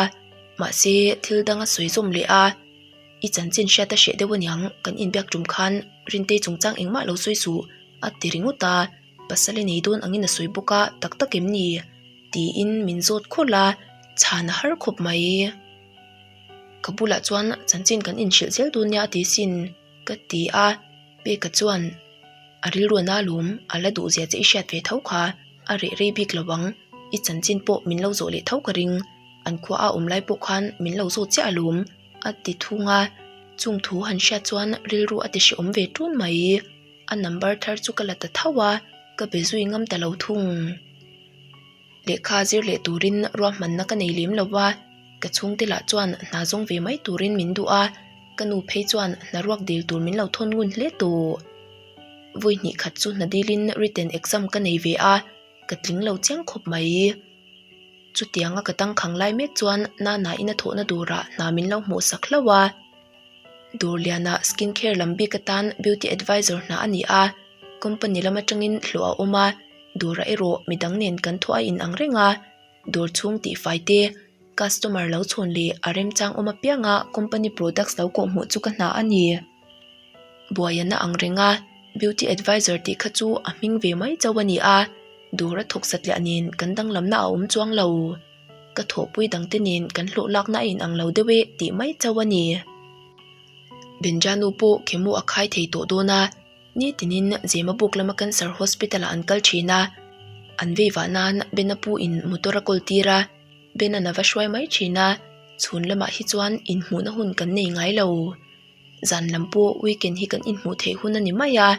Mahse, thil dang a sawi zawm leh a, I chanchin hriat a hreh deuh aniang, kan inbiak tum khan Rintei chungchang engmah lo sawi suh, a ti ringawt a. Pasal i nei dawn angin a sawi bawk a, tak tak em ni? tiin min zawt khawlh a, chhan a har khawp mai. Ka bulah chuan chanchin kan inhrilh zel dawn nia a ti sin ka ti a, Peka chuan a rilru a na lawm, a la duh zia che i hriat ve tho kha, a reh rei bik lo ang, i chanchin pawh min lo zawh leh tho ka ring, an khua a awm lai pawh khan min lo zawt chiah alawm a ti thung a, chung thu han hriat chuan rilru a ti hrehawm ve tun mai. A number thar chu ka la ta tho a, ka be zui ngam ta lo thung. Lehkha zir leh turin ruahmanna ka nei lem lo va, ka chhungte lah chuan hna zawng ve mai turin min duh a, ka nu phei chuan hna ruak dil tur min lo thawn ngun hle tawh. Vawi hnih khat chu hna dilin written exam ka nei ve a, ka tling lo chiang khawp mai. Chutianga ka tangkhang lai mek chuan Nana in a thawhna turah hna min lo hmuh sak hlauh a. Dawr lianah skin care lam bik atan beauty advisor hna a ni a, company lam atangin hlawh a awm a, dawrah erawh midang nen kan thawh a inang reng a, dawr chhung tihfai te, customer lo chhawn leh a remchang awm apianga company products lo kawhhmuh chu ka hna a ni. Buaiana ang reng a, beauty advisor tih kha chu a hming ve mai chauh a ni a, dawr a thawk satliah nen kan danglamna a awm chuang lo. Ka thawhpui dangte nen kan hlawh lakna a inang lo deuh e tih mai chauh a ni. Benjanu pawh khemu a khai thei tawh dawn a, nitinin Zemabuk lama Cancer Hospital ah an kal thin a, an vei vah nan Bena pu in motor a kawl tir a, Benan a va hruai mai thin a, chhun lamah hi chuan inhmuhna hun kan nei ngai lo. Zan lam pawh weekend hi kan inhmuh theih hun a ni mai a,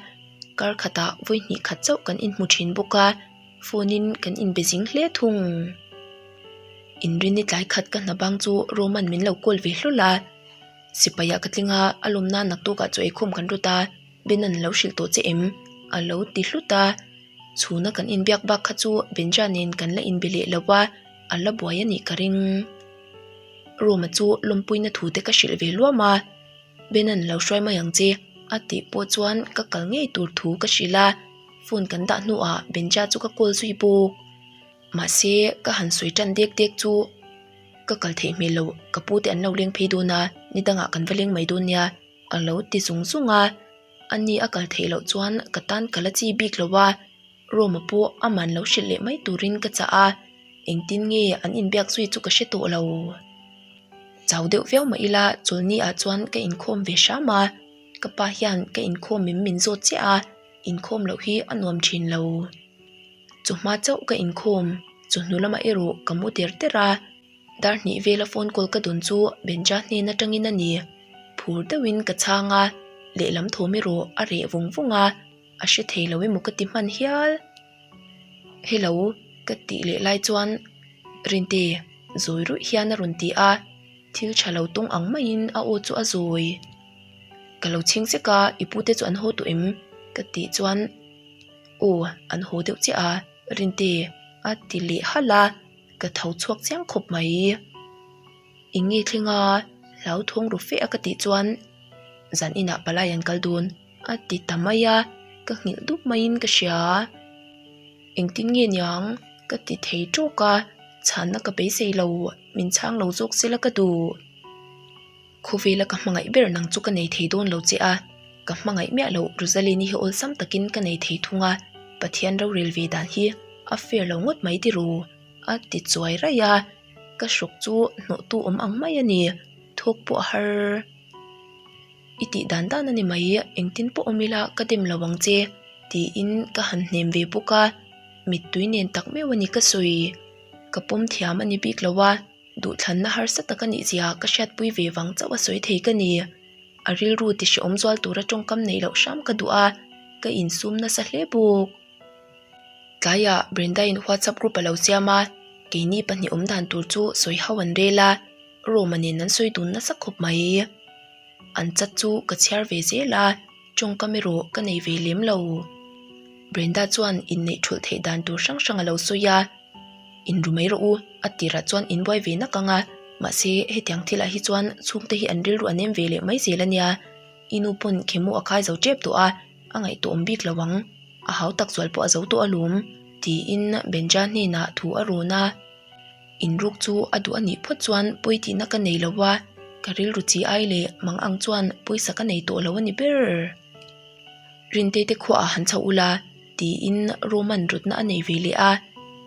kar khatah vawi hnih khat chauh kan inhmu thin bawk a, phone in kan inbe zing hle thung. Inrinni tlai khat ka hna bang chu Roman min lo call ve hlawl a, sipai ah ka tling a, a lawm nan naktuk ah chaw eikhawm kan rawt a, Ben-a'n a lo hrilh tawh che em? a lo ti hlut a, chhuna kan inbiak bak kha chu Benja nen kan la inbe leh lo a, a la buai a nih ka ring. Roma chu lawmpuina thu te ka hrilh ve luam a, Ben-a'n lo hruai mai ang che a tih pawh chuan ka kal ngei tur thu ka hrilh a, phone kan dah hnuah Benja chu ka call zui bawk. Mahse ka han sawi tan dek dek chu ka kal theih hmel loh, ka pu te an lo leng phei dawn a, ni dangah kan va leng mai dawn nia a lo ti zung zung a, ani a kal theih loh chuan ka tan ka la chi bik lo a. Roma pawh aman lo hrilh leh mai turin ka chah a, engtin nge an inbiak zui chu ka hre tawh lo. Chau deuh viau mah ila chawlni ah chuan ka inkhawm ve hram a, ka pa hian ka inkhawm em min zawt chiah a, inkhawm loh hi a nuam thin lo. Chawhma chauh ka inkhawm, chawhnu lamah erawh ka mu der der a. Dar hnih vela phone call ka dawn chu Benja hnen atangin a ni. Phur deuhin ka chhang a, lehlam thawm erawh a reh vung vung a, a hre thei lo emaw ka ti hman hial. Hello ka tih leh lai chuan Rinte zawi ruih hian a rawn ti a, thil tha lo tawng ang maiin a aw chu a zawi. Ka lo chhing sek a, i pute chu an haw tawh em? ka tih chuan Aw an haw deuh chiah a, Rinte a ti leh halh a. Ka tho chhuak chiang khawp mai. Eng nge thleng a, hlauthawng ru fe a ka tih chuan zan inah palai an kal dawn a ti ta mai a, ka nghilh dup maiin ka hria. Engtin nge niang ka ti thei tawk a, chhanna ka beisei lo, min chhang lo zawk sela ka duh. Khawvela ka hmangaih ber nang chu ka nei thei dawn lo che a, ka hmangaih miah loh Rosaline-i hi awlsam takin ka nei thei thung a, Pathian rorel ve dan hi a fair lo ngawt mai ti ru. A ti chuai raih a, ka hruk chu hnawhtu awm ang mai a ni, thawk pawh a har. I tih dan dan a ni mai, engtin pawh awm ila ka dem lo ang che, tiin ka han hnem ve bawk a, mittui nen tak meuh a ni ka sawi. Ka pawm thiam a ni bik lo a, duhthlanna harsa tak a nih zia ka hriatpui ve vang chauh a sawi thei ka ni. A rilru ti hrehawm zual tura tawngkam neih loh hram ka duh a, ka insum nasa hle bawk. Tlaiah Brenda-in WhatsApp group a lo siam a, keini pahnih awm dan tur chu sawi ho an rel a, Roma nen an sawi dun nasa khawp mai. An chat chu ka chhiar ve zel a, tawngkam erawh ka nei ve lem lo. Brenda chuan inneih thulh theih dan tur hrang hrang a lo sawi a, Inru mai rawh u, a tirah chuan inbuai ve nak ang a, mahse hetiang thilah hi chuan chhungte hi an rilru a nem ve leh mai zel a nia. I nu pawn khemu a khai zo tep tawh a, a ngaihtuahawm bik lo ang. A hau tak zual pawh a zo tawh alawm, tiin Benja hnenah thu a rawn a. Inruk chu a duh a nih phawt chuan pawi tihna ka nei lo a, ka rilru chi ai leh mang ang chuan pawisa ka nei tawh lo a ni ber. Rintei te khuaah han chho ula, tiin Roman rawtna a nei ve leh a,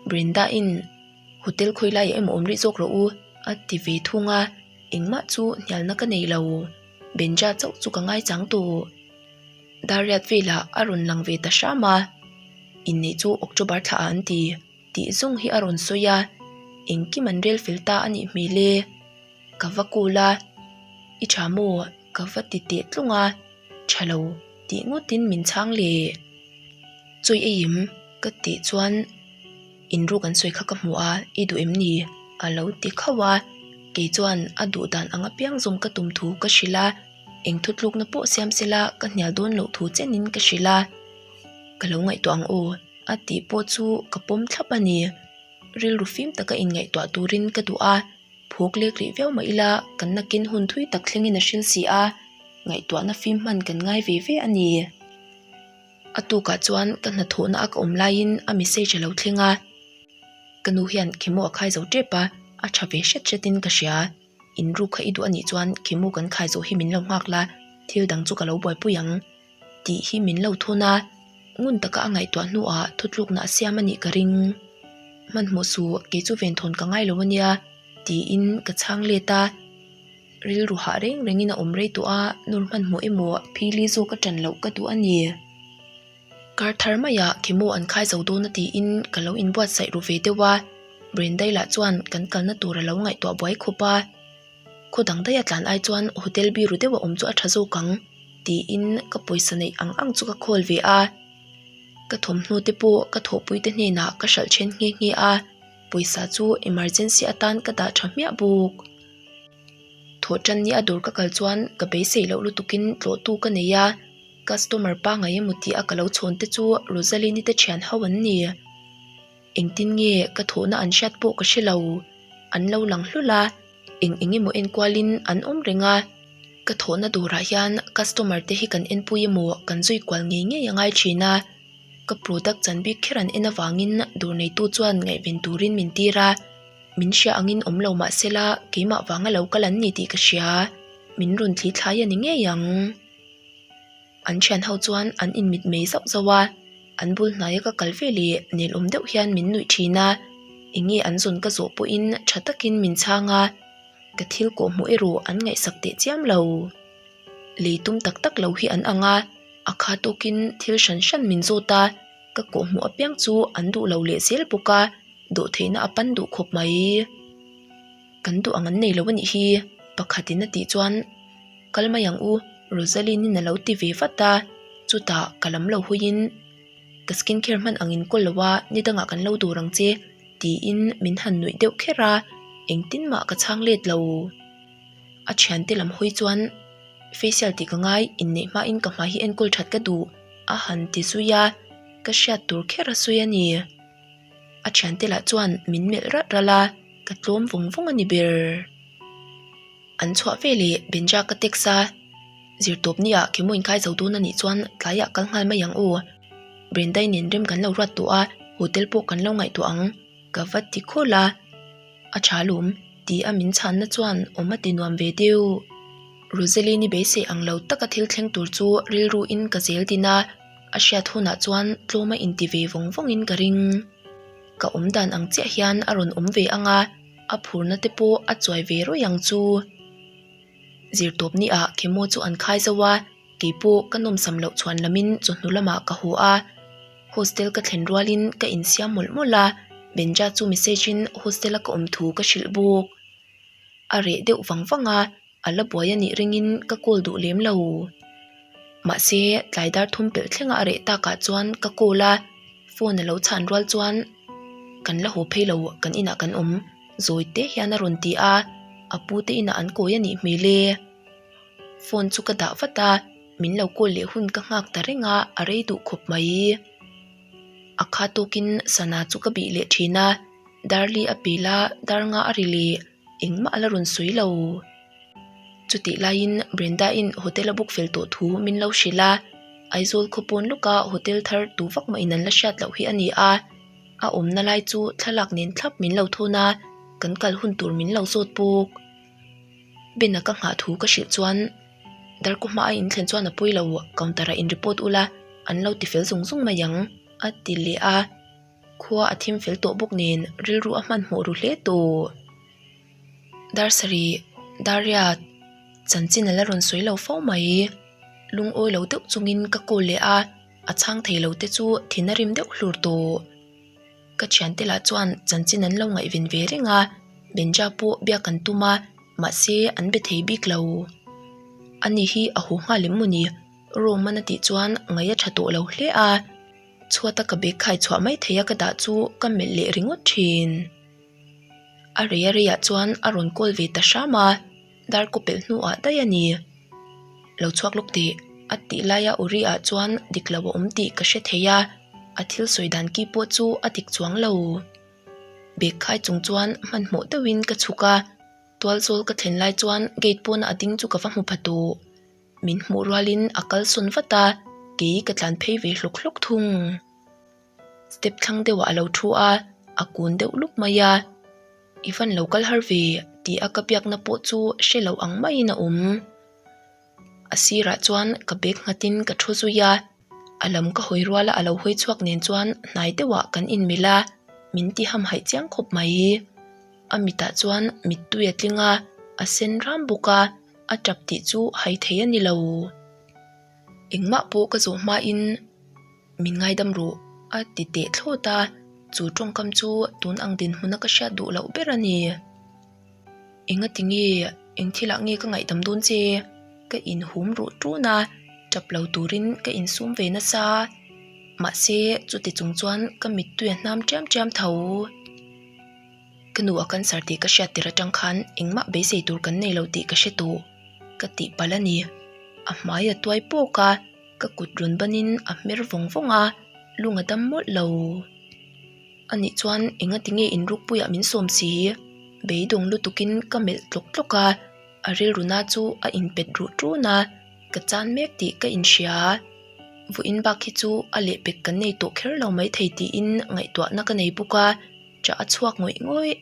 Brenda-in Hotel khawi laiah emaw awm rih zawk rawh u, a ti ve thung a, engmah chu hnialna ka nei lo. Benja chauh chu ka ngaichang tawh. Dariat velah a rawn lang ve ta hram a, inneih chu October thla ah an ti tih zawng hi a rawn sawi a, engkim an rel fel ta a nih hmel e. Ka va call a, I tha maw? Ka va ti teh tlung a, tha lo tih ngawtin min chhang leh. Chawi ei em? Ka tih chuan inruk an sawi kha ka hmu a, i duh em ni? A lo ti khauh a, kei chuan a duh dan ang apiang zawm ka tum thu ka hrilh a. Eng thutlukna pawh siam sela ka hnial dawn loh thu chenin ka hrilh a, ka lo ngaihtuah ang aw a tih pawh chu ka pawm thlap a ni. Rilru fim taka inngaihtuah turin ka duh a, phuk lek rih viau mah ila kan nakin hun thui tak thlengin a hril si a, ngaihtuahna fim hman kan ngai ve ve a ni. A tukah chuan ka hnathawhna a ka awm laiin a message a lo thleng a, ka nu hian khemaw a khai zo tep a, a tha ve hret hretin ka hria. Inruk kha i duh a nih chuan khemu kan khai zawh hi min lo nghak la, thil dang chu ka lo buaipui ang tih hi min lo thun a, ngun taka a ngaihtuah hnuah thutlukna a siam a nih ka ring. Hmanhmawh suh, kei chu venthawn ka ngai lo a nia tiin ka chhang let a, rilru hah reng rengin a awm rei tawh a, nur hmanhmawh emaw phili zawk a ṭan loh ka duh a ni. Kar thar maiah khemo an khai zo dawn a tiin ka lo inbuatsaih ru ve deuh a, Brendai lah chuan kan kalna tur a lo ngaihtuah buai khawp a, khaw dang daih a tlan ai chuan hotel biru deuh a awm chu a tha zawk ang tiin ka pawisa neih ang ang chu ka call ve a, ka thawmhnaw te pawh ka thawhpui te hnenah ka hralh then nghe nghe a, pawisa chu emergency atan ka dah tha hmiah bawk. Thawhtan ni a dawr ka kal chuan ka beisei loh lutukin tlawhtu ka nei a. Customer pangai emaw tih a ka lo chhawn te chu Rosaline-i te thian ho an ni. Engtin nge ka thawhna an hriat pawh ka hre lo. An lo lang hlul a, eng eng emaw enkualin an awm reng a. Ka thawhna dawrah hian customer te hi kan enpui emaw kan zui kual ngei ngei a ngai thin a. Ka product chan bik kher an en avangin dawr neitu chuan ngaihven turin min tir a. Min hria angin awm lo mah sela keimah vanga lo kal an ni tih ka hria. Min rawn thli thlai a ni ngei ang. An thian ho chuan an inmit mei zauh zauh a, an bul hnaia ka kal ve leh nelawm deuh hian min nuih thin a, eng nge an zawn ka zawh pawhin tha takin min chhang a, ka thil kawh hmuh erawh an ngaihsak teh chiam lo. Lei tum tak tak lo hi an ang a, a kha tawkin thil hran hran min zawt a, ka kawh hmuh apiang chu an duh lo leh zel bawk a, dawhtheihna a pan duh khawp mai. Kan duh ang an nei lo a nih hi, pakhatin a tih chuan. Kal mai ang u, Rosaline-in a lo ti ve vat a, chutah ka lam lo hawiin ka skin care hman angin kawl lo a, ni dangah kan lo dur ang che tiin min han nuih deuh kher a, engtin mah ka chhang let lo. A thiante lam hawi chuan facial tih ka ngai, inneih hmain ka hmai hi enkawl that ka duh a han ti zui a, ka hriat tur kher a sawi a ni. A thiante lah chuan min melh ralh ralh a, ka tlawm vawng vawng a ni ber. An chhuah ve leh Benja ka text a, zirtawp ni ah khemo inkhai zo dawn a nih chuan tlaiah kal nghal mai ang aw. Brendai nen rem kan lo ruat tawh a, hotel pawh kan lo ngaihtuah ang ka va ti khawlh a, a tha lawm ti a min chhanna chuan awm a ti nuam ve deuh. Rosaline-i beisei ang lo taka thil thleng tur chu rilru in ka zel din a, a hriat hunah chuan tlawm a inti ve vawng vawng in ka ring. Ka awm dan ang chiah hian a rawn awm ve ang a, a phurna te pawh a chuai ve rawih ang chu. Zirtawp ni ah chemo chu an khai zo a, kei pawh ka nawmsam loh chhuan lamin chawhnu lamah ka haw a. Hostel ka thlen rualin ka insiam mawlh mawlh a, Benja chu message in hostel a ka awm thu ka hrilh bawk. A reh deuh vang vang a, a la buai a nih ringin ka call duh lem lo. Mahse, tlai dar thum pelh thlenga a reh takah chuan ka call a, phone a lo chhan rual chuan kan la haw phei lo, kan inah kan awm zawi te hian a rawn ti a, a pu te inah an kawi a nih hmel e. Phone chu ka dah vat a, min lo call leh hun ka nghak ta reng a, a rei duh khawp mai. A kha tawkin sana chu ka bih leh thin a, Darli a pel a, dar nga a ri leh. Engmah a la rawn sawi lo. Chutih laiin Brenda-in hotel a book fel tawh thu min lo hrilh a, Aizawl khaw pawn lawka hotel thar tu vak mah in an la hriat loh hi a ni a, a awmna lai chu thlalak nen thlap min lo thawn a, kan kal hun tur min lo zawt bawk. Ben-a ka nghah thu ka hrilh chuan Darkaw hma a inthlen chuan a pawi lo, counter-ah in report ula an lo ti fel zung zung mai ang a ti leh a. Khua a thim fel tawh bawk nen rilru a hmanhmawh ru hle tawh. Dar sarih, Dariat, chanchin a la rawn sawi lo fo mai. Lungawi lo deuh chungin ka call leh a, a chhang thei lo te chu thin a rim deuh hlur tawh. Ka thiante lah chuan chanchin an lo ngaihven ve reng a, Benja pawh biak an tum a, mahse an be thei bik lo. Ani hi a haw nghal em mawni? Roman a tih chuan ngaih a tha tawh lo hle a. Chhuata ka bag khai chhuah mai thei a ka dah chu ka melh leh ringawt thin. A rei a reiah chuan a rawn call ve ta hram a, dar kaw pelh hnuah daih a ni. Lo chhuak lawk teh a tih laia Uri ah chuan dik lo a awm tih ka hre thei a, a thil sawi dan ki pawh chu a dik chuang lo. Bag khai chung chuan hmanhmawh deuhin ka chhuk a, tualzawl ka thlen lai chuan gate pawna a ding chu ka va hmu pha tawh. Min hmuh rualin a kalsawn vat a, kei ka tlan phei ve hlawk hlawk thung. Step thlang deuhah a lo thu a, a kun deuh luk mai a. I van lo kal har ve tih a ka biakna pawh chu hre lo ang maiin a awm. A sirah chuan ka bag nghatin ka thu zui a. A lam ka hawi ruala a lo hawi chhuak nen chuan hnai deuhah kan inmilh a, min ti hamhaih chiang khawp mai. A mitah chuan mittui a tling a, a sen ram bawk a, a tap tih chu hai thei a ni lo. Engmah pawh ka zawh hmain min ngaidam rawh a ti teh thlawt a, chu tawngkam chu tun ang dinhmuna ka hriat duh loh ber a ni. Engati nge, eng thilah nge ka ngaihdam dawn che? Ka inhum ruh ṭun a, ṭap lo turin ka insum ve nasa. Mahse, chuti chung chuan ka mittui a hnam ṭiam ṭiam tho. Ka nu a cancer tih ka hriat tir aṭang khan engmah beisei tur kan nei lo tih ka hre tawh. Ka tihpalh a ni. A hmai a tuai pawk a, ka kut rawn banin a hmer vawng vawng a, lung a dam mawlh lo. Anih chuan engati nge inrukpuiah min sawm si? Beidawng lutukin ka melh tlawk tlawk a, a rilru na chu a inpet ruh ṭun a, ka chan mek tih ka inhria. Vawiin bak hi chu a lehpek kan nei tawh kher lo maithei tiin ngaihtuahna ka nei bawk a, ṭah a chhuak ngawih ngawih.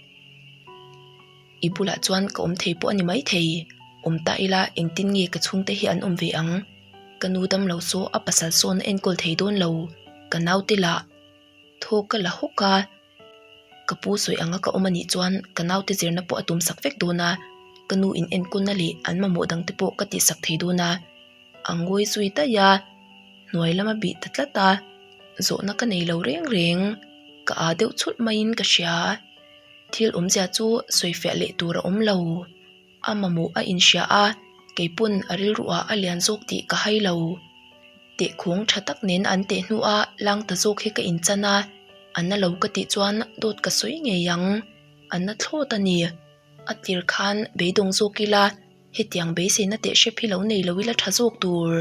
I bulah chuan ka awm thei pawh a ni maithei. Awm ta ila engtin nge ka chhungte hi an awm ve ang? Ka nu damlo saw a pasal sawn a enkawl thei dawn lo, ka naute lah. Thaw ka la hawk a, ka pu sawi anga ka awm anih chuan ka naute zirna pawh a tum sak vek dawn a, ka nu in enkawlna leh an mamawh dang te pawh ka tih sak thei dawn a, a ngawi zui daih a, hnuai lama bih ta tlat a, zawhna ka nei lo reng reng, ka aa deuh chhulh maiin ka hria, thil awmzia chu sawifiah leh tur a awm lo. A mamawh a inhria a, keipawn a rilruah a lian zawk tih ka hai lo. Tehkhawng tha tak nen an teh hnua lang ta zawk hi ka inchan a, a na lo ka tih chuan dawt ka sawi ngei ang. A na thlawt a ni. A tir khan beidawng zawk ila, hetiang beiseina teh hrep hi lo nei lo ila tha zawk tur.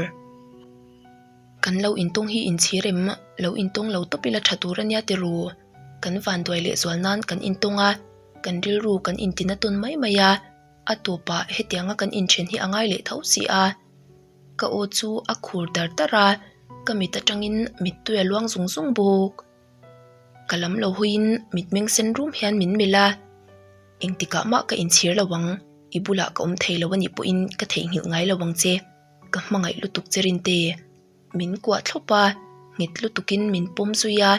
Kan lo intawng hi inchhir em? Lo intawng lo tawp ila tha tur a nia ti ru. Kan vanduai leh zual nan kan intawng a, kan rilru kan intina tawn mai mai a, a tawpah hetianga kan inthen hi a ngai leh tho si a. Ka aw chu a khur dar dar a, ka mit atangin mittui a luang zung zung bawk. Ka lam lo hawiin mitmeng sen rum hian min melh a, engtikah mah ka inchhir lo ang, i bulah ka awm thei lo anih pawhin ka theihnghilh ngai lo ang che, ka hmangaih lutuk che Rinte. Min kuah thlawp a, nghet lutukin min pawm zui a.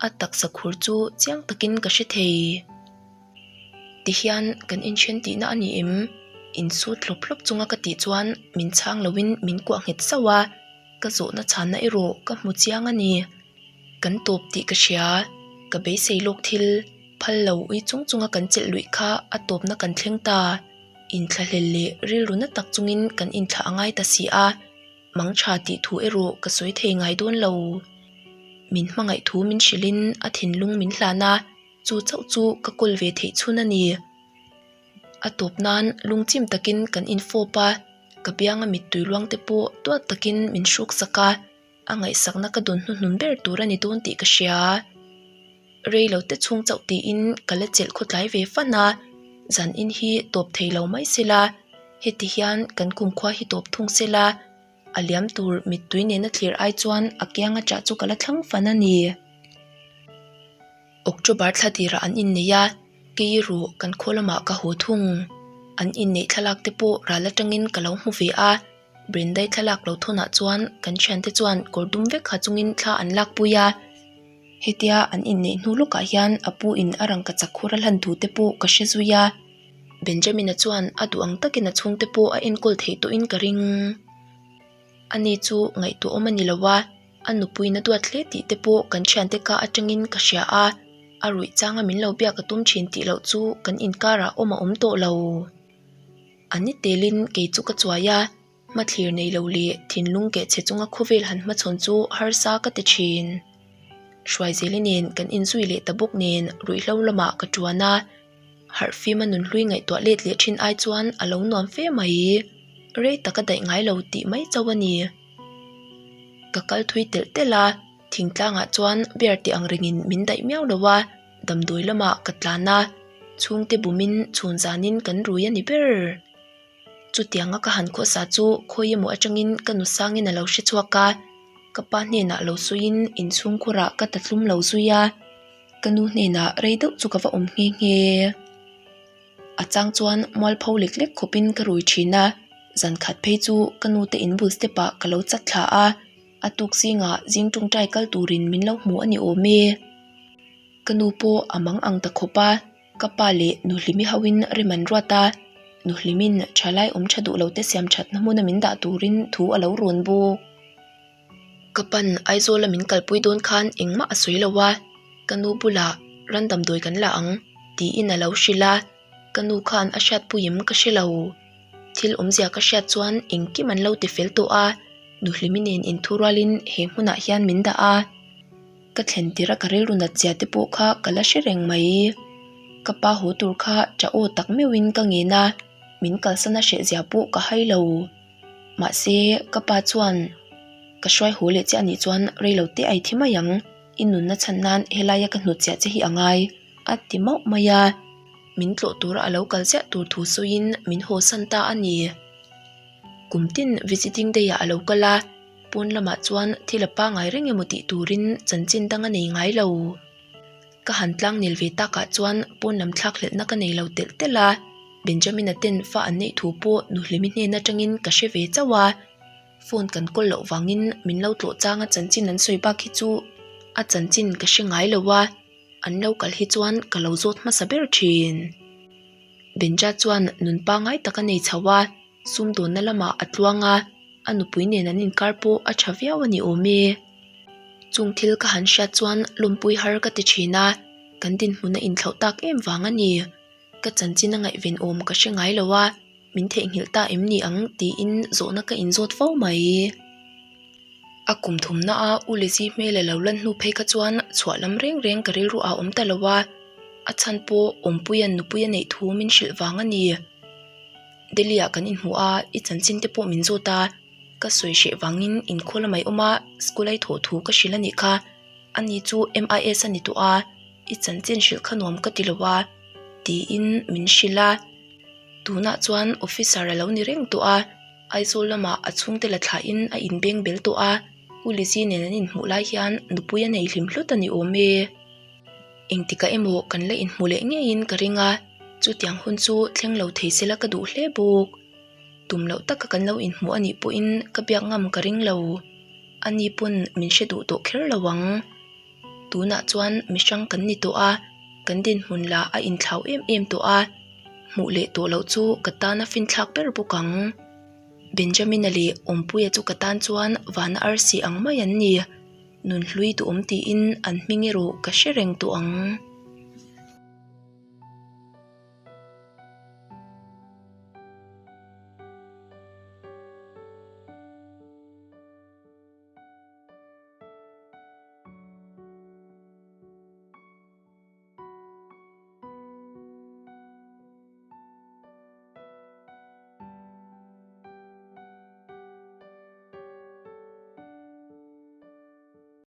A taksa khur chu chiang takin ka hre thei. Tihian kan inthen tihna a ni em? Insut hlawp hlawp chunga ka tih chuan min chhang loin min kuah nghet sauh a, ka zawhna chhanna erawh ka hmu chiang a ni. Kan tawp tih ka hria, ka beisei lawk thil phal lo ui chung chunga kan chelh luih kha a tawpna kan thleng ta. Inthlahlel leh rilru na tak chungin kan inthlah a ngai ta si a. Mang tha tih thu erawh ka sawi thei ngai dawn lo. Min hmangaih thu min hrilhin a thinlung min hlan a, chu chauh chu ka kawl ve theih chhun a ni. A tawp nan lungchim takin kan infawp a, ka bianga mittui luang te pawh duat takin min hruk sak a, a ngaihsakna ka dawn hnuhnun ber tur a ni dawn tih ka hria. Rei lo te chhung chauh tiin ka la chelh khawtlai ve fan a, zan in hi tawp thei lo mai sela, heti hian kan kumkhua hi tawp thung sela, a liam tur mittui nena thlir ai chuan a kiang a chah chu ka la thlang fan a ni. October thla tirah an innei a, kei erawh kan khaw lamah ka haw thung. An inneih thlalak te pawh ral atangin ka lo hmu ve a. Brendai thlalak lo thawnah chuan kan thiante chuan kawr dum vek ha chungin thla an lakpui a, hetia an inneih hnu lawkah hian a pu in a rangka chak khur a hlan thu te pawh ka hre zui a, Benjamin-a chuan a duh ang takin a chhungte pawh a enkawl theih tawhin ka ring. Ani chu ngaihtuahawm a ni lo a, a nupuiin a duat hle tih te pawh kan thiante ka atangin ka hria a, a ruih changa min lo biak a tum thin tih loh chu kan inkarah awm a awm tawh lo. A ni telin kei chu ka chuai a, hmathlir nei lo leh thinlung keh chhe chunga khawvel han hmachhawn chu harsa ka ti thin. Hruaizeli nen kan inzui leh ta bawk nen ruihhlo lamah ka tuan a, harhfima nunhlui ngaihtuah let leh thin ai chuan a lo nuam fe mai. Rei tak a daih ngai lo tih mai chauh a ni. Ka kal thui telh telh a, thingtlangah chuan bear tih ang rengin min daih miau lo a. Damdawi lamah ka tlan a, chhungte bumin chhun zanin kan rui a ni ber. Chutianga ka han khawsa chu khawi emaw atangin ka nu sangin a lo hre chhuak a, ka pa hnenah lo sawiin inchhungkhurah ka ta tlum lo zui a, ka nu hnenah rei deuh chu ka va awm nghe nghe. A chang chuan mualpho lek lek khawpin ka rui thin a, zan khat phei chu ka nute inbul step ah ka lo chat thla a, a tuk zingah zing tawngtai kal turin min lo hmu a ni awm e. Ka nu pawh a mang ang ta khawp a, ka pa leh Nuhlimi hoin rem an ruat a, Nuhlimi'n thalai awm tha duh lo te siam thatna hmuna min dah turin thu a lo rawn bawk. Ka pan Aizawl a min kalpui dawn khan engmah a sawi lo a, ka nu bulah ran damdawi kan la ang tiin a lo hrilh a, ka nu khan a hriatpui em ka hre lo. Thil awmzia ka hriat chuan engkim an lo ti fel tawh a, Nuhlimi nen inthurualin he hmunah hian min dah a. Ka thlen tirh a ka rilru nat zia te pawh kha ka la hre reng mai. Ka pa haw tur kha tah aw tak meuhin ka ngen a, min kalsan a hreh zia pawh ka hai lo. Mahse, ka pa chuan ka hruai haw leh che anih chuan rei lo te a i thi mai ang, i nunna chhan nan helaia ka hnut chiah che hi a ngai, a ti mauh mai a. Min tlawh tura a lo kal ziah tur thu sawiin min haw san ta a ni. Kum tin visiting day ah a lo kal a. Pawn lamah chuan thil a pangai reng emaw tih turin chanchin dang a nei ngai lo. Ka han tlang nel ve takah chuan pawn lam thlak hlelhna ka nei lo telh telh a, Benjamin-a ten fa an neih thu pawh Nuhlimi hnen atangin ka hre ve chauh a, phone kan kawl loh vangin min lo tlawh changa chanchin an sawi bak hi chu a chanchin ka hre ngai lo a, an lo kal hi chuan ka lo zawt hmasa ber thin. Benja chuan nun pangai tak a nei chho a. Sumdawnna lamah a tluang a, a nupui nen an inkar pawh a tha viau a ni awm e. Chung thil ka han hriat chuan lawmpui har ka ti thin a, kan dinhmun a inthlauh tak em vang a ni. Ka chanchin a ngaihven awm ka hre ngai lo a, min theihnghilh ta em ni ang tiin zawhna ka inzawt fo mai. A kum thumna a U Lizzy hmel a lo lan hnu phei kha chuan chhuah lam reng reng ka rilru a awm ta lo a, a chhan pawh Awmpuia'n nupui a neih thu min hrilh vang a ni. Delhi ah kan inhmu a, i chanchin te pawh min zawt a, ka sawi hreh vangin inkhawl a mai awm a, school a i thawh thu ka hrilh a nih kha, ani chu MIS a ni tawh a, i chanchin hrilh kha nuam ka ti lo a, tiin min hrilh a, tunah chuan officer a lo ni reng tawh a, Aizawl lamah a chhungte la thlahin a inbeng bel tawh a, U Lizzy nen an inhmuh lai hian nupui a nei hlim hlut a ni awm e. Engtikah emaw kan la inhmu leh ngeiin ka ring a, chutiang hun chu thleng lo thei sela ka duh hle bawk. Tum loh taka kan lo inhmu a nih pawhin ka biak ngam ka ring lo. Ani pawn min hre duh tawh kher lo ang. Tunah chuan mihrang kan ni tawh a, kan dinhmun lah a inthlau em em tawh a, hmuh leh tawh loh chu ka tan a finthlak ber bawk ang. Benjamina leh Awmpuia chu ka tan chuan vana arsi ang mai an ni. Nunhlui duhawm tiin an hming erawh ka hre reng tawh ang.